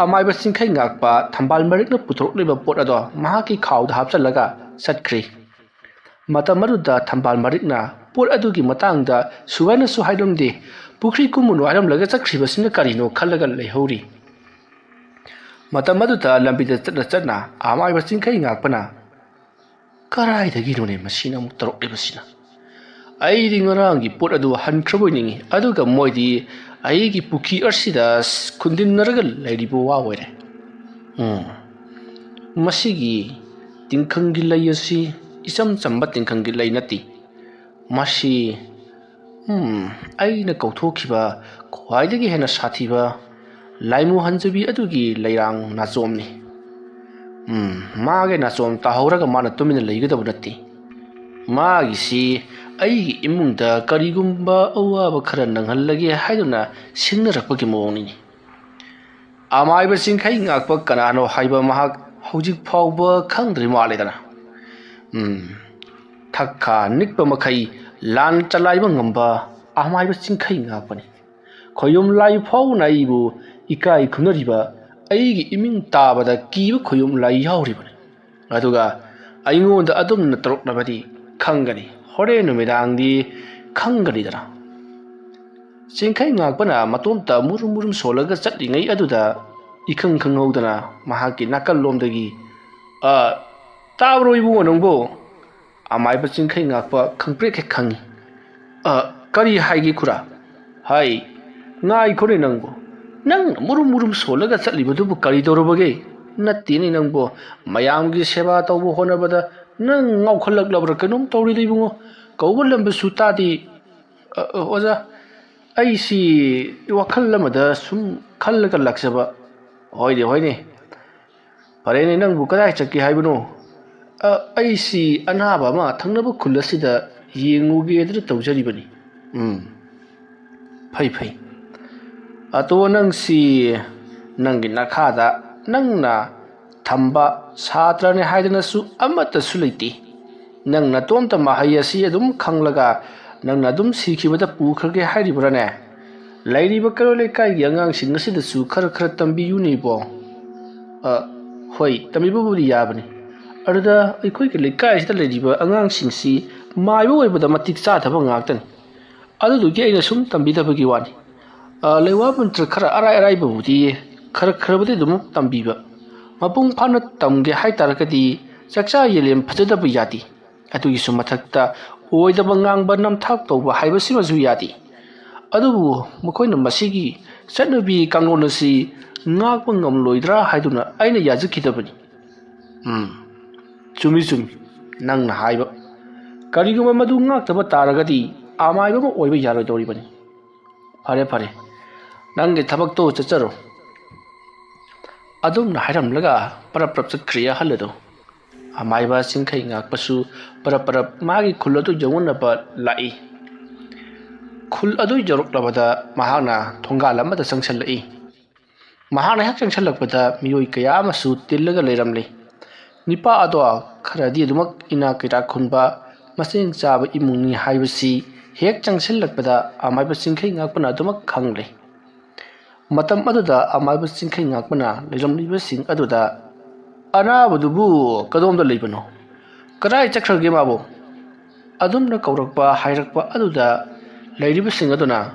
ꯑꯃꯥꯏꯕ ꯆꯤꯡꯈꯩ ꯉꯥꯛꯄ ꯊꯝꯕꯥꯜ ꯃꯔꯤꯛꯅ ꯄꯨꯊꯣꯔꯛꯂꯤꯕ ꯄꯣꯠ ꯑꯗꯣ ꯃꯍꯥꯛꯀꯤ ꯈꯥꯎꯗ ꯍꯥꯞꯆꯤꯜꯂꯒ ꯆꯠꯈ꯭ꯔꯤ꯫ ꯃꯇꯝ ꯑꯗꯨꯗ ꯊꯝꯕꯥꯜ ꯃꯔꯤꯛꯅ ꯄꯣꯠ ꯑꯗꯨꯒꯤ ꯃꯇꯥꯡꯗ ꯁꯨꯒꯥꯏꯅꯁꯨ ꯍꯥꯏꯔꯝꯗꯦ, ꯄꯨꯈ꯭ꯔꯤ ꯀꯨꯝꯃꯨꯅꯨ ꯍꯥꯏꯔꯝꯂꯒ ꯆꯠꯈ꯭ꯔꯤꯕꯁꯤꯅ ꯀꯔꯤꯅꯣ ꯈꯜꯂꯒ ꯂꯩꯍꯧꯔꯤ꯫ ꯃꯇꯝ ꯑꯗꯨꯗ ꯂꯝꯕꯤꯗ ꯆꯠꯅ ꯆꯠꯅ ꯑꯃꯥꯏꯕ ꯆꯤꯡꯈꯩ ꯉꯥꯛꯄꯅ, "ꯀꯔꯥꯏꯗꯒꯤꯅꯣꯅꯦ ꯃꯁꯤꯅ ꯑꯃꯨꯛ ꯇꯧꯔꯛꯂꯤꯕꯁꯤꯅ? ꯑꯩꯗꯤ ꯉꯔꯥꯡꯒꯤ ꯄꯣꯠ ꯑꯗꯨ ꯍꯟꯈ꯭ꯔꯕꯣꯏ ꯅꯤꯡꯏ, ꯑꯗꯨꯒ ꯃꯣꯏꯗꯤ ꯑꯩꯒꯤ ꯄꯨꯈ꯭ꯔꯤ ꯑꯁꯤꯗ ꯈꯨꯟꯗꯤꯟꯅꯔꯒ ꯂꯩꯔꯤꯕ ꯋꯥ ꯑꯣꯏꯔꯦ꯫ ꯎꯝ, ꯃꯁꯤꯒꯤ ꯇꯤꯡꯈꯪꯒꯤ ꯂꯩ ꯑꯁꯤ ꯏꯆꯝ ꯆꯝꯕ ꯇꯤꯡꯈꯪꯒꯤ ꯂꯩ ꯅꯠꯇꯦ꯫ ꯃꯁꯤ, ꯎꯝ, ꯑꯩꯅ ꯀꯧꯊꯣꯛꯈꯤꯕ ꯈ꯭ꯋꯥꯏꯗꯒꯤ ꯍꯦꯟꯅ ꯁꯥꯊꯤꯕ ꯂꯥꯏꯃꯨ ꯍꯟꯖꯕꯤ ꯑꯗꯨꯒꯤ ꯂꯩꯔꯥꯡ ꯅꯥꯆꯣꯝꯅꯤ꯫ ꯎꯝ, ꯃꯥꯒꯤ ꯅꯥꯆꯣꯝ ꯇꯥꯍꯧꯔꯒ ꯃꯥꯅ ꯇꯨꯃꯤꯟꯅ ꯂꯩꯒꯗꯕ ꯅꯠꯇꯦ꯫ ꯃꯥꯒꯤꯁꯤ ꯑꯩꯒꯤ ꯏꯃꯨꯡꯗ ꯀꯔꯤꯒꯨꯝꯕ ꯑꯋꯥꯕ ꯈꯔ ꯅꯪꯍꯜꯂꯒꯦ ꯍꯥꯏꯗꯨꯅ ꯁꯤꯡꯅꯔꯛꯄꯒꯤ ꯃꯑꯣꯡꯅꯤꯅꯦ꯫ ꯑꯃꯥꯏꯕ ꯆꯤꯡꯈꯩ ꯉꯥꯛꯄ ꯀꯅꯥꯅꯣ ꯍꯥꯏꯕ ꯃꯍꯥꯛ ꯍꯧꯖꯤꯛ ꯐꯥꯎꯕ ꯈꯪꯗ꯭ꯔꯤ ꯃꯥꯜꯂꯦꯗꯅ꯫ ꯎꯝ, ꯊꯛꯈꯥ ꯅꯤꯛꯄ ꯃꯈꯩ ꯂꯥꯟ ꯆꯂꯥꯏꯕ ꯉꯝꯕ ꯑꯃꯥꯏꯕ ꯆꯤꯡꯈꯩ ꯉꯥꯛꯄꯅꯤ꯫ ꯈꯣꯌꯨꯝ ꯂꯥꯏ ꯐꯥꯎꯅ ꯑꯩꯕꯨ ꯏꯀꯥꯏ ꯈꯨꯝꯅꯔꯤꯕ ꯑꯩꯒꯤ ꯏꯃꯤꯡ ꯇꯥꯕꯗ ꯀꯤꯕ ꯈꯣꯌꯨꯝ ꯂꯥꯏ ꯌꯥꯎꯔꯤꯕꯅꯤ꯫ ꯑꯗꯨꯒ ꯑꯩꯉꯣꯟꯗ ꯑꯗꯨꯝꯅ ꯇꯧꯔꯛꯂꯕꯗꯤ ꯈꯪꯒꯅꯤ, ꯍꯣꯔꯦꯟ ꯅꯨꯃꯤꯗꯥꯡꯗꯤ ꯈꯪꯒꯅꯤꯗꯅ꯫ ꯆꯤꯡꯈꯩ ꯉꯥꯛꯄꯅ ꯃꯇꯣꯝꯇ ꯃꯨꯔꯨꯝ ꯃꯨꯔꯨꯝ ꯁꯣꯜꯂꯒ ꯆꯠꯂꯤꯉꯩ ꯑꯗꯨꯗ ꯏꯈꯪ ꯈꯪꯍꯧꯗꯅ ꯃꯍꯥꯛꯀꯤ ꯅꯥꯀꯜꯂꯣꯝꯗꯒꯤ, "ꯑ, ꯇꯥꯕ꯭ꯔꯣ ꯏꯕꯨꯡꯉꯣ ꯅꯪꯕꯨ?" ꯑꯃꯥꯏꯕ ꯆꯤꯡꯈꯩ ꯉꯥꯛꯄ ꯈꯪꯄ꯭ꯔꯦꯛ ꯍꯦꯛ ꯈꯪꯉꯤ꯫ "ꯑ, ꯀꯔꯤ ꯍꯥꯏꯒꯦ ꯈꯨꯔꯥ?" "ꯍꯥꯏ, ꯉꯥꯏꯈꯣꯅꯦ ꯅꯪꯕꯨ꯫ ꯅꯪꯅ ꯃꯨꯔꯨꯝ ꯃꯨꯔꯨꯝ ꯁꯣꯜꯂꯒ ꯆꯠꯂꯤꯕꯗꯨꯕꯨ ꯀꯔꯤ ꯇꯧꯔꯕꯒꯦ? ꯅꯠꯇꯦꯅꯦ ꯅꯪꯕꯨ, ꯃꯌꯥꯝꯒꯤ ꯁꯦꯕꯥ ꯇꯧꯕ ꯍꯣꯠꯅꯕꯗ ꯅꯪ ꯉꯥꯎꯈꯠꯂꯛꯂꯕ꯭ꯔꯥ ꯀꯩꯅꯣꯝ ꯇꯧꯔꯤꯗ ꯏꯕꯨꯡꯉꯣ꯫ ꯀꯧꯕ ꯂꯝꯕꯁꯨ ꯇꯥꯗꯦ꯫ ꯑ, ꯑ, ꯑꯣꯖꯥ, ꯑꯩꯁꯤ ꯋꯥꯈꯜ ꯑꯃꯗ ꯁꯨꯝ ꯈꯜꯂꯒ ꯂꯥꯛꯆꯕ꯫" "ꯍꯣꯏꯅꯦ, ꯍꯣꯏꯅꯦ꯫ ꯐꯔꯦꯅꯦ, ꯅꯪꯕꯨ ꯀꯗꯥꯏ ꯆꯠꯀꯦ ꯍꯥꯏꯕꯅꯣ?" "ꯑ, ꯑꯩꯁꯤ ꯑꯅꯥꯕ ꯑꯃ ꯊꯪꯅꯕ ꯈꯨꯜ ꯑꯁꯤꯗ ꯌꯦꯡꯉꯨꯒꯦꯗꯅ ꯇꯧꯖꯔꯤꯕꯅꯤ꯫" "ꯎꯝ, ꯐꯩ, ꯐꯩ꯫ ꯑꯗꯣ ꯅꯪꯁꯤ ꯅꯪꯒꯤ ꯅꯈꯥꯗ ꯅꯪꯅ ꯊꯝꯕ ꯁꯥꯇ꯭ꯔꯅꯤ ꯍꯥꯏꯗꯅꯁꯨ ꯑꯃꯠꯇꯁꯨ ꯂꯩꯇꯦ꯫ ꯅꯪ ꯅꯇꯣꯝꯇ ꯃꯍꯩ ꯑꯁꯤ ꯑꯗꯨꯝ ꯈꯪꯂꯒ ꯅꯪꯅ ꯑꯗꯨꯝ ꯁꯤꯈꯤꯕꯗ ꯄꯨꯈ꯭ꯔꯒꯦ ꯍꯥꯏꯔꯤꯕ꯭ꯔꯥꯅꯦ? ꯂꯩꯔꯤꯕ ꯀꯩꯔꯣꯜ ꯂꯩꯀꯥꯏꯒꯤ ꯑꯉꯥꯡꯁꯤꯡ ꯑꯁꯤꯗꯁꯨ ꯈꯔ ꯈꯔ ꯇꯝꯕꯤꯌꯨꯅꯦ ꯏꯕꯣ꯫" "ꯑ, ꯍꯣꯏ, ꯇꯝꯕꯤꯕꯕꯨꯗꯤ ꯌꯥꯕꯅꯤ꯫ ꯑꯗꯨꯗ ꯑꯩꯈꯣꯏꯒꯤ ꯂꯩꯀꯥꯏꯁꯤꯗ ꯂꯩꯔꯤꯕ ꯑꯉꯥꯡꯁꯤꯡꯁꯤ ꯃꯥꯏꯕ ꯑꯣꯏꯕꯗ ꯃꯇꯤꯛ ꯆꯥꯗꯕ ꯉꯥꯛꯇꯅꯤ꯫ ꯑꯗꯨꯗꯨꯒꯤ ꯑꯩꯅ ꯁꯨꯝ ꯇꯝꯕꯤꯗꯕꯒꯤ ꯋꯥꯅꯤ꯫ ꯑ, ꯂꯩꯋꯥ ꯃꯟꯇ꯭ꯔ ꯈꯔ ꯑꯔꯥꯏ ꯑꯔꯥꯏꯕꯕꯨꯗꯤ ꯈꯔ ꯈꯔꯕꯨꯗꯤ ꯑꯗꯨꯃꯛ ꯇꯝꯕꯤꯕ꯫ ꯃꯄꯨꯡ ꯐꯥꯅ ꯇꯝꯒꯦ ꯍꯥꯏ ꯇꯥꯔꯒꯗꯤ ꯆꯥꯛꯆꯥ ꯌꯦꯂꯦꯝ ꯐꯖꯗꯕ ꯌꯥꯗꯦ꯫ ꯑꯗꯨꯒꯤꯁꯨ ꯃꯊꯛꯇ ꯑꯣꯏꯗꯕ ꯉꯥꯡꯕ, ꯅꯝꯊꯥꯛ ꯇꯧꯕ ꯍꯥꯏꯕꯁꯤꯃꯁꯨ ꯌꯥꯗꯦ꯫ ꯑꯗꯨꯕꯨ ꯃꯈꯣꯏꯅ ꯃꯁꯤꯒꯤ ꯆꯠꯅꯕꯤ ꯀꯥꯡꯂꯣꯟ ꯑꯁꯤ ꯉꯥꯛꯄ ꯉꯝꯂꯣꯏꯗ꯭ꯔꯥ ꯍꯥꯏꯗꯨꯅ ꯑꯩꯅ ꯌꯥꯖꯈꯤꯗꯕꯅꯤ꯫ ꯎꯝ, ꯆꯨꯝꯃꯤ, ꯆꯨꯝꯃꯤ, ꯅꯪꯅ ꯍꯥꯏꯕ꯫ ꯀꯔꯤꯒꯨꯝꯕ ꯃꯗꯨ ꯉꯥꯛꯇꯕ ꯇꯥꯔꯒꯗꯤ ꯑꯃꯥꯏꯕ ꯑꯃ ꯑꯣꯏꯕ ꯌꯥꯔꯣꯏꯗꯧꯔꯤꯕꯅꯤ꯫ ꯐꯔꯦ, ꯐꯔꯦ, ꯅꯪꯒꯤ ꯊꯕꯛꯇꯣ ꯆꯠꯆꯔꯣ꯫ ꯑꯗꯨꯝꯅ ꯍꯥꯏꯔꯝꯂꯒ ꯄꯔꯞ ꯄꯔꯞ ꯆꯠꯈ꯭ꯔꯦ ꯑꯍꯜ ꯑꯗꯨ꯫ ꯑꯃꯥꯏꯕ ꯆꯤꯡꯈꯩ ꯉꯥꯛꯄꯁꯨ ꯄꯔꯞ ꯄꯔꯞ ꯃꯥꯒꯤ ꯈꯨꯜ ꯑꯗꯨ ꯌꯧꯅꯅꯕ ꯂꯥꯛꯏ꯫ ꯈꯨꯜ ꯑꯗꯨ ꯌꯧꯔꯛꯂꯕꯗ ꯃꯍꯥꯛꯅ ꯊꯣꯡꯒꯥꯜ ꯑꯃꯗ ꯆꯪꯁꯤꯜꯂꯛꯏ꯫ ꯃꯍꯥꯛꯅ ꯍꯦꯛ ꯆꯪꯁꯤꯜꯂꯛꯄꯗ ꯃꯤꯑꯣꯏ ꯀꯌꯥ ꯑꯃꯁꯨ ꯇꯤꯜꯂꯒ ꯂꯩꯔꯝꯂꯤ꯫ ꯅꯤꯄꯥ ꯑꯗꯣ ꯈꯔꯗꯤ ꯑꯗꯨꯃꯛ ꯏꯅꯥꯛ ꯀꯩꯔꯥꯛ ꯈꯨꯟꯕ, ꯃꯆꯦꯡ ꯆꯥꯕ ꯏꯃꯨꯡꯅꯤ ꯍꯥꯏꯕꯁꯤ ꯍꯦꯛ ꯆꯪꯁꯤꯜꯂꯛꯄꯗ ꯑꯃꯥꯏꯕ ꯆꯤꯡꯈꯩ ꯉꯥꯛꯄꯅ ꯑꯗꯨꯃꯛ ꯈꯪꯂꯦ꯫ ꯃꯇꯝ ꯑꯗꯨꯗ ꯑꯃꯥꯏꯕ ꯆꯤꯡꯈꯩ ꯉꯥꯛꯄꯅ ꯂꯩꯔꯝꯂꯤꯕꯁꯤꯡ ꯑꯗꯨꯗ, "ꯑꯅꯥꯕꯗꯨꯕꯨ ꯀꯗꯣꯝꯗ ꯂꯩꯕꯅꯣ? ꯀꯗꯥꯏ ꯆꯠꯈ꯭ꯔꯒꯦ ꯃꯥꯕꯨ?" ꯑꯗꯨꯝꯅ ꯀꯧꯔꯛꯄ ꯍꯥꯏꯔꯛꯄ ꯑꯗꯨꯗ ꯂꯩꯔꯤꯕꯁꯤꯡ ꯑꯗꯨꯅ,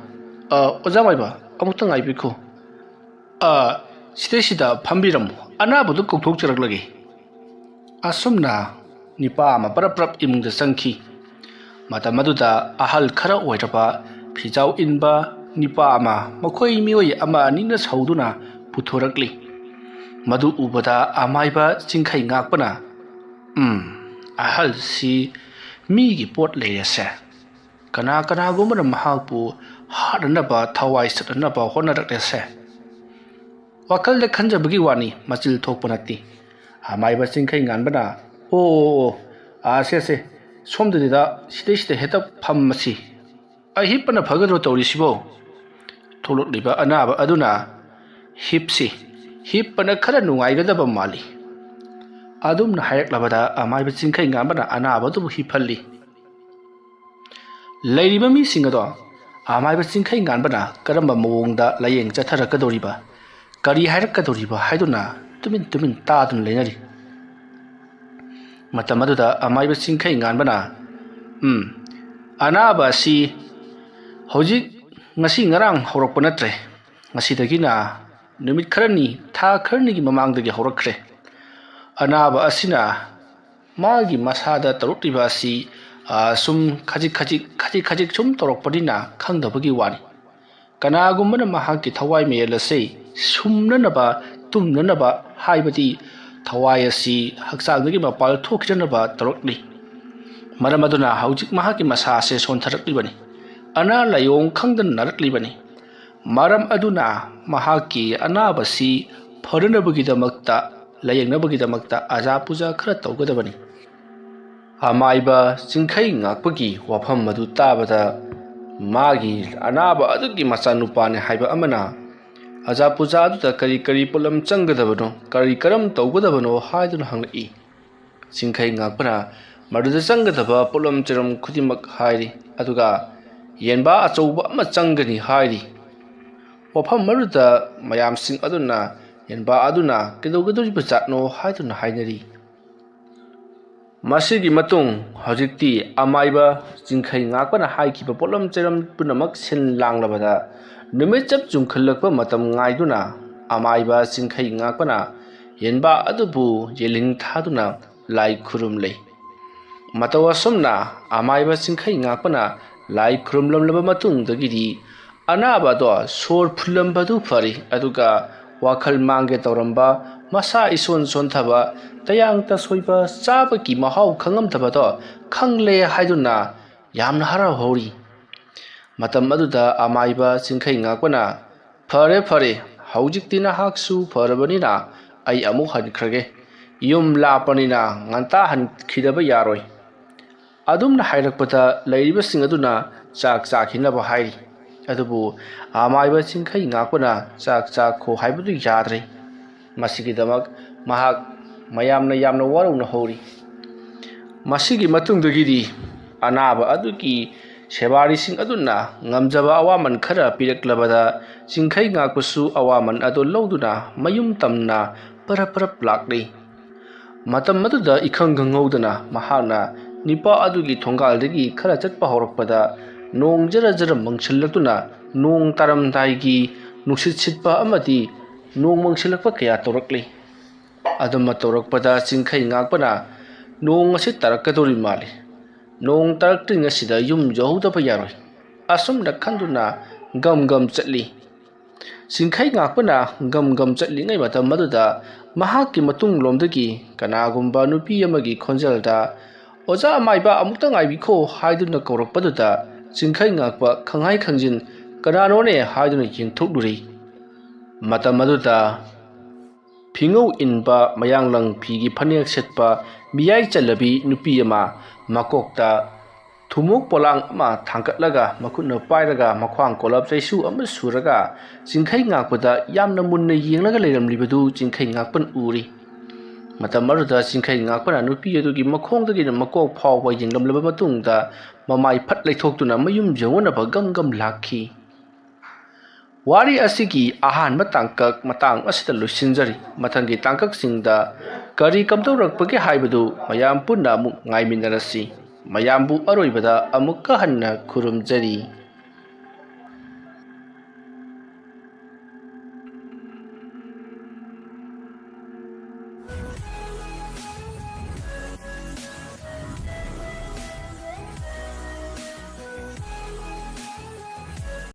"ꯑ, ꯑꯣꯖꯥ ꯃꯥꯏꯕ, ꯑꯃꯨꯛꯇ ꯉꯥꯏꯕꯤꯈꯣ꯫ ꯑ, ꯁꯤꯗꯩꯁꯤꯗ ꯐꯝꯕꯤꯔꯝꯃꯨ, ꯑꯅꯥꯕꯗꯨ ꯀꯧꯊꯣꯛꯆꯔꯛꯂꯒꯦ"꯫ ꯑꯁꯨꯝꯅ ꯅꯤꯄꯥ ꯑꯃ ꯄꯔꯞ ꯄꯔꯞ ꯏꯃꯨꯡꯗ ꯆꯪꯈꯤ꯫ ꯃꯇꯝ ꯑꯗꯨꯗ ꯑꯍꯜ ꯈꯔ ꯑꯣꯏꯔꯕ, ꯐꯤꯖꯥꯎ ꯏꯟꯕ ꯅꯤꯄꯥ ꯑꯃ ꯃꯈꯣꯏ ꯃꯤꯑꯣꯏ ꯑꯃ ꯑꯅꯤꯅ ꯁꯧꯗꯨꯅ ꯄꯨꯊꯣꯔꯛꯂꯤ꯫ ꯃꯗꯨ ꯎꯕꯗ ꯑꯃꯥꯏꯕ ꯆꯤꯡꯈꯩ ꯉꯥꯛꯄꯅ, "ꯎꯝ, ꯑꯍꯜꯁꯤ ꯃꯤꯒꯤ ꯄꯣꯠ ꯂꯩꯔꯦꯁꯦ꯫ ꯀꯅꯥ ꯀꯅꯥꯒꯨꯝꯕꯅ ꯃꯍꯥꯛꯄꯨ ꯍꯥꯠꯅꯅꯕ, ꯊꯋꯥꯏ ꯆꯠꯅꯅꯕ ꯍꯣꯠꯅꯔꯛꯂꯦꯁꯦ"꯫ ꯋꯥꯈꯜꯗ ꯈꯟꯖꯕꯒꯤ ꯋꯥꯅꯤ, ꯃꯆꯤꯜ ꯊꯣꯛꯄ ꯅꯠꯇꯦ꯫ ꯑꯃꯥꯏꯕ ꯆꯤꯡꯈꯩ ꯉꯥꯟꯕꯅ, "ꯑꯣ, ꯑꯣ, ꯑꯣ, ꯑꯥ, ꯁꯦ, ꯁꯦ, ꯁꯣꯝꯗꯗꯤꯗ, ꯁꯤꯗꯩꯁꯤꯗ ꯍꯦꯛꯇ ꯐꯝꯃꯁꯤ꯫ ꯑꯩ ꯍꯤꯞꯄꯅ ꯐꯒꯗ꯭ꯔꯣ ꯇꯧꯔꯤꯁꯤꯕꯣ?" ꯊꯣꯛꯂꯛꯂꯤꯕ ꯑꯅꯥꯕ ꯑꯗꯨꯅ, "ꯍꯤꯞꯁꯤ, ꯍꯤꯞꯄꯅ ꯈꯔ ꯅꯨꯡꯉꯥꯏꯒꯗꯕ ꯃꯥꯜꯂꯤ"꯫ ꯑꯗꯨꯝꯅ ꯍꯥꯏꯔꯛꯂꯕꯗ ꯑꯃꯥꯏꯕ ꯆꯤꯡꯈꯩ ꯉꯥꯟꯕꯅ ꯑꯅꯥꯕ ꯑꯗꯨꯕꯨ ꯍꯤꯞꯍꯜꯂꯤ꯫ ꯂꯩꯔꯤꯕ ꯃꯤꯁꯤꯡ ꯑꯗꯣ ꯑꯃꯥꯏꯕ ꯆꯤꯡꯈꯩ ꯉꯥꯟꯕꯅ ꯀꯔꯝꯕ ꯃꯑꯣꯡꯗ ꯂꯥꯌꯦꯡ ꯆꯠꯊꯔꯛꯀꯗꯧꯔꯤꯕ, ꯀꯔꯤ ꯍꯥꯏꯔꯛꯀꯗꯧꯔꯤꯕ ꯍꯥꯏꯗꯨꯅ ꯇꯨꯃꯤꯟ ꯇꯨꯃꯤꯟ ꯇꯥꯗꯨꯅ ꯂꯩꯅꯔꯤ꯫ ꯃꯇꯝ ꯑꯗꯨꯗ ꯑꯃꯥꯏꯕ ꯆꯤꯡꯈꯩ ꯉꯥꯟꯕꯅ, "ꯎꯝ, ꯑꯅꯥꯕ ꯑꯁꯤ ꯍꯧꯖꯤꯛ ꯉꯁꯤ ꯉꯔꯥꯡ ꯍꯧꯔꯛꯄ ꯅꯠꯇ꯭ꯔꯦ꯫ ꯉꯁꯤꯗꯒꯤꯅ ꯅꯨꯃꯤꯠ ꯈꯔꯅꯤ, ꯊꯥ ꯈꯔꯅꯤꯒꯤ ꯃꯃꯥꯡꯗꯒꯤ ꯍꯧꯔꯛꯈ꯭ꯔꯦ꯫ ꯑꯅꯥꯕ ꯑꯁꯤꯅ ꯃꯥꯒꯤ ꯃꯁꯥꯗ ꯇꯧꯔꯛꯂꯤꯕ ꯑꯁꯤ, ꯑ, ꯁꯨꯝ ꯈꯖꯤꯛ ꯈꯖꯤꯛ, ꯈꯖꯤꯛ ꯈꯖꯤꯛ ꯁꯨꯝ ꯇꯧꯔꯛꯄꯅꯤꯅ ꯈꯪꯗꯕꯒꯤ ꯋꯥꯅꯤ꯫ ꯀꯅꯥꯒꯨꯝꯕꯅ ꯃꯍꯥꯛꯀꯤ ꯊꯋꯥꯏ ꯃꯌꯦꯜ ꯑꯁꯤ ꯁꯨꯝꯅꯅꯕ, ꯇꯨꯝꯅꯅꯕ ꯍꯥꯏꯕꯗꯤ ꯊꯋꯥꯏ ꯑꯁꯤ ꯍꯛꯆꯥꯡꯗꯒꯤ ꯃꯄꯥꯜ ꯊꯣꯛꯈꯤꯗꯅꯕ ꯇꯧꯔꯛꯂꯤ꯫ ꯃꯔꯝ ꯑꯗꯨꯅ ꯍꯧꯖꯤꯛ ꯃꯍꯥꯛꯀꯤ ꯃꯁꯥ ꯑꯁꯤ ꯁꯣꯟꯊꯔꯛꯂꯤꯕꯅꯤ꯫ ꯑꯅꯥ ꯂꯥꯏꯑꯣꯡ ꯈꯪꯗꯅ ꯅꯥꯔꯛꯂꯤꯕꯅꯤ꯫ ꯃꯔꯝ ꯑꯗꯨꯅ ꯃꯍꯥꯛꯀꯤ ꯑꯅꯥꯕꯁꯤ ꯐꯅꯅꯕꯒꯤꯗꯃꯛꯇ, ꯂꯥꯌꯦꯡꯅꯕꯒꯤꯗꯃꯛꯇ ꯑꯖꯥ ꯄꯨꯖꯥ ꯈꯔ ꯇꯧꯒꯗꯕꯅꯤ꯫ ꯑꯃꯥꯏꯕ ꯆꯤꯡꯈꯩ ꯉꯥꯛꯄꯒꯤ ꯋꯥꯐꯝ ꯑꯗꯨ ꯇꯥꯕꯗ, ꯃꯥꯒꯤ ꯑꯅꯥꯕ ꯑꯗꯨꯒꯤ ꯃꯆꯥꯅꯨꯄꯥꯅꯤ ꯍꯥꯏꯕ ꯑꯃꯅ ꯑꯖꯥ ꯄꯨꯖꯥ ꯑꯗꯨꯗ ꯀꯔꯤ ꯀꯔꯤ ꯄꯣꯠꯂꯝ ꯆꯪꯒꯗꯕꯅꯣ, ꯀꯔꯤ ꯀꯔꯝ ꯇꯧꯒꯗꯕꯅꯣ ꯍꯥꯏꯗꯨꯅ ꯍꯪꯂꯛꯏ꯫ ꯆꯤꯡꯈꯩ ꯉꯥꯛꯄꯅ ꯃꯗꯨꯗ ꯆꯪꯒꯗꯕ ꯄꯣꯠꯂꯝ ꯆꯩꯔꯝ ꯈꯨꯗꯤꯡꯃꯛ ꯍꯥꯏꯔꯤ, ꯑꯗꯨꯒ ꯌꯦꯟꯕꯥ ꯑꯆꯧꯕ ꯑꯃ ꯆꯪꯒꯅꯤ ꯍꯥꯏꯔꯤ꯫ ꯋꯥꯐꯝ ꯑꯗꯨꯗ ꯃꯌꯥꯝꯁꯤꯡ ꯑꯗꯨꯅ ꯌꯦꯟꯕꯥ ꯑꯗꯨꯅ ꯀꯩꯗꯧꯒꯗꯧꯔꯤꯕ ꯖꯥꯠꯅꯣ ꯍꯥꯏꯗꯨꯅ ꯍꯥꯏꯅꯔꯤ꯫ ꯃꯁꯤꯒꯤ ꯃꯇꯨꯡ ꯍꯧꯖꯤꯛꯇꯤ ꯑꯃꯥꯏꯕ ꯆꯤꯡꯈꯩ ꯉꯥꯛꯄꯅ ꯍꯥꯏꯈꯤꯕ ꯄꯣꯠꯂꯝ ꯆꯩꯔꯝ ꯄꯨꯝꯅꯃꯛ ꯁꯤꯟ ꯂꯥꯡꯂꯕꯗ, ꯅꯨꯃꯤꯠ ꯆꯞ ꯆꯨꯡꯈꯠꯂꯛꯄ ꯃꯇꯝ ꯉꯥꯏꯗꯨꯅ ꯑꯃꯥꯏꯕ ꯆꯤꯡꯈꯩ ꯉꯥꯛꯄꯅ ꯌꯦꯟꯕꯥ ꯑꯗꯨꯕꯨ ꯌꯦꯜꯍꯤꯡ ꯊꯥꯗꯨꯅ ꯂꯥꯏ ꯈꯨꯔꯨꯝꯂꯦ꯫ ꯃꯇꯧ ꯑꯁꯨꯝꯅ ꯑꯃꯥꯏꯕ ꯆꯤꯡꯈꯩ ꯉꯥꯛꯄꯅ ꯂꯥꯏ ꯈꯨꯔꯨꯝꯂꯝꯂꯕ ꯃꯇꯨꯡꯗꯒꯤꯗꯤ ꯑꯅꯥꯕ ꯑꯗꯣ ꯁꯣꯔ ꯐꯨꯜꯂꯝꯕꯗꯨ ꯐꯔꯤ, ꯑꯗꯨꯒ ꯋꯥꯈꯜ ꯃꯥꯡꯒꯦ ꯇꯧꯔꯝꯕ, ꯃꯁꯥ ꯏꯁꯣꯟ ꯁꯣꯟꯊꯕ, ꯇꯌꯥꯡ ꯇꯁꯣꯏꯕ, ꯆꯥꯕꯒꯤ ꯃꯍꯥꯎ ꯈꯪꯉꯝꯗꯕꯗꯣ ꯈꯪꯂꯦ ꯍꯥꯏꯗꯨꯅ ꯌꯥꯝꯅ ꯍꯔꯥꯎꯍꯧꯔꯤ꯫ ꯃꯇꯝ ꯑꯗꯨꯗ ꯑꯃꯥꯏꯕ ꯆꯤꯡꯈꯩ ꯉꯥꯛꯄꯅ, "ꯐꯔꯦ, ꯐꯔꯦ, ꯍꯧꯖꯤꯛꯇꯤ ꯅꯍꯥꯛꯁꯨ ꯐꯔꯕꯅꯤꯅ ꯑꯩ ꯑꯃꯨꯛ ꯍꯟꯈ꯭ꯔꯒꯦ꯫ ꯌꯨꯝ ꯂꯥꯞꯄꯅꯤꯅ ꯉꯟꯇꯥ ꯍꯟꯈꯤꯗꯕ ꯌꯥꯔꯣꯏ"꯫ ꯑꯗꯨꯝꯅ ꯍꯥꯏꯔꯛꯄꯗ ꯂꯩꯔꯤꯕꯁꯤꯡ ꯑꯗꯨꯅ ꯆꯥꯛ ꯆꯥꯈꯤꯅꯕ ꯍꯥꯏꯔꯤ꯫ ꯑꯗꯨꯕꯨ ꯑꯃꯥꯏꯕ ꯆꯤꯡꯈꯩ ꯉꯥꯛꯄꯅ ꯆꯥꯛ ꯆꯥꯈꯣ ꯍꯥꯏꯕꯗꯨ ꯌꯥꯗ꯭ꯔꯦ꯫ ꯃꯁꯤꯒꯤꯗꯃꯛ ꯃꯍꯥꯛ ꯃꯌꯥꯝꯅ ꯌꯥꯝꯅ ꯋꯥꯔꯧꯅꯍꯧꯔꯤ꯫ ꯃꯁꯤꯒꯤ ꯃꯇꯨꯡꯗꯒꯤꯗꯤ ꯑꯅꯥꯕ ꯑꯗꯨꯒꯤ ꯁꯦꯕꯥꯔꯤꯁꯤꯡ ꯑꯗꯨꯅ ꯉꯝꯖꯕ ꯑꯋꯥꯃꯟ ꯈꯔ ꯄꯤꯔꯛꯂꯕꯗ, ꯆꯤꯡꯈꯩ ꯉꯥꯛꯄꯁꯨ ꯑꯋꯥꯃꯟ ꯑꯗꯨ ꯂꯧꯗꯨꯅ ꯃꯌꯨꯝ ꯇꯝꯅ ꯄꯔꯞ ꯄꯔꯞ ꯂꯥꯛꯂꯤ꯫ ꯃꯇꯝ ꯑꯗꯨꯗ ꯏꯈꯪ ꯈꯪꯍꯧꯗꯅ ꯃꯍꯥꯛꯅ ꯅꯤꯄꯥ ꯑꯗꯨꯒꯤ ꯊꯣꯡꯒꯥꯜꯗꯒꯤ ꯈꯔ ꯆꯠꯄ ꯍꯧꯔꯛꯄꯗ, ꯅꯣꯡ ꯖꯔ ꯖꯔ ꯃꯪꯁꯤꯜꯂꯛꯇꯨꯅ ꯅꯣꯡ ꯇꯥꯔꯝꯗꯥꯏꯒꯤ ꯅꯨꯡꯁꯤꯠ ꯁꯤꯠꯄ ꯑꯃꯗꯤ ꯅꯣꯡ ꯃꯪꯁꯤꯜꯂꯛꯄ ꯀꯌꯥ ꯇꯧꯔꯛꯂꯤ꯫ ꯑꯗꯨꯝꯅ ꯇꯧꯔꯛꯄꯗ ꯆꯤꯡꯈꯩ ꯉꯥꯛꯄꯅ ꯅꯣꯡ ꯑꯁꯤ ꯇꯥꯔꯛꯀꯗꯧꯔꯤ ꯃꯥꯜꯂꯤ꯫ ꯅꯣꯡ ꯇꯥꯔꯛꯇ꯭ꯔꯤꯉꯩꯁꯤꯗ ꯌꯨꯝ ꯌꯧꯍꯧꯗꯕ ꯌꯥꯔꯣꯏ꯫ ꯑꯁꯨꯝꯅ ꯈꯟꯗꯨꯅ ꯒꯝ ꯒꯝ ꯆꯠꯂꯤ꯫ ꯆꯤꯡꯈꯩ ꯉꯥꯛꯄꯅ ꯒꯝ ꯒꯝ ꯆꯠꯂꯤꯉꯩ ꯃꯇꯝ ꯑꯗꯨꯗ ꯃꯍꯥꯛꯀꯤ ꯃꯇꯨꯡꯂꯣꯝꯗꯒꯤ ꯀꯅꯥꯒꯨꯝꯕ ꯅꯨꯄꯤ ꯑꯃꯒꯤ ꯈꯣꯟꯖꯦꯜꯗ "ꯑꯣꯖꯥ ꯑꯃꯥꯏꯕ, ꯑꯃꯨꯛꯇ ꯉꯥꯏꯕꯤꯈꯣ" ꯍꯥꯏꯗꯨꯅ ꯀꯧꯔꯛꯄꯗꯨꯗ ꯆꯤꯡꯈꯩ ꯉꯥꯛꯄ ꯈꯪꯍꯥꯏ ꯈꯪꯖꯤꯟ "ꯀꯅꯥꯅꯣꯅꯦ?" ꯍꯥꯏꯗꯨꯅ ꯌꯦꯡꯊꯣꯛꯂꯨꯔꯤ꯫ ꯃꯇꯝ ꯑꯗꯨꯗ ꯐꯤꯉꯧ ꯏꯟꯕ, ꯃꯌꯥꯡꯂꯪ ꯐꯤꯒꯤ ꯐꯅꯦꯛ ꯁꯦꯠꯄ, ꯃꯤꯌꯥꯏ ꯆꯜꯂꯕꯤ ꯅꯨꯄꯤ ꯑꯃ, ꯃꯀꯣꯛꯇ ꯊꯨꯝꯃꯣꯛ ꯄꯣꯂꯥꯡ ꯑꯃ ꯊꯥꯡꯒꯠꯂꯒ, ꯃꯈꯨꯠꯅ ꯄꯥꯏꯔꯒ, ꯃꯈ꯭ꯋꯥꯡ ꯀꯣꯂꯞ ꯆꯩꯁꯨ ꯑꯃ ꯁꯨꯔꯒ ꯆꯤꯡꯈꯩ ꯉꯥꯛꯄꯗ ꯌꯥꯝꯅ ꯃꯨꯟꯅ ꯌꯦꯡꯂꯒ ꯂꯩꯔꯝꯂꯤꯕꯗꯨ ꯆꯤꯡꯈꯩ ꯉꯥꯛꯄꯅ ꯎꯔꯤ꯫ ꯃꯇꯝ ꯑꯗꯨꯗ ꯆꯤꯡꯈꯩ ꯉꯥꯛꯄꯅ ꯅꯨꯄꯤ ꯑꯗꯨꯒꯤ ꯃꯈꯣꯡꯗꯒꯤꯅ ꯃꯀꯣꯛ ꯐꯥꯎꯕ ꯌꯦꯡꯂꯝꯂꯕ ꯃꯇꯨꯡꯗ ꯃꯃꯥꯏ ꯐꯠ ꯂꯩꯊꯣꯛꯇꯨꯅ ꯃꯌꯨꯝ ꯌꯧꯅꯅꯕ ꯒꯝ ꯒꯝ ꯂꯥꯛꯈꯤ꯫ ꯋꯥꯔꯤ ꯑꯁꯤꯒꯤ ꯑꯍꯥꯟꯕ ꯇꯥꯡꯀꯛ ꯃꯇꯥꯡ ꯑꯁꯤꯗ ꯂꯣꯏꯁꯤꯟꯖꯔꯤ꯫ ꯃꯊꯪꯒꯤ ꯇꯥꯡꯀꯛꯁꯤꯡꯗ ꯀꯔꯤ ꯀꯝꯗꯧꯔꯛꯄꯒꯦ ꯍꯥꯏꯕꯗꯨ ꯃꯌꯥꯝ ꯄꯨꯟꯅ ꯑꯃꯨꯛ ꯉꯥꯏꯃꯤꯟꯅꯔꯁꯤ꯫ ꯃꯌꯥꯝꯕꯨ ꯑꯔꯣꯏꯕꯗ ꯑꯃꯨꯛꯀ ꯍꯟꯅ ꯈꯨꯔꯨꯝꯖꯔꯤ꯫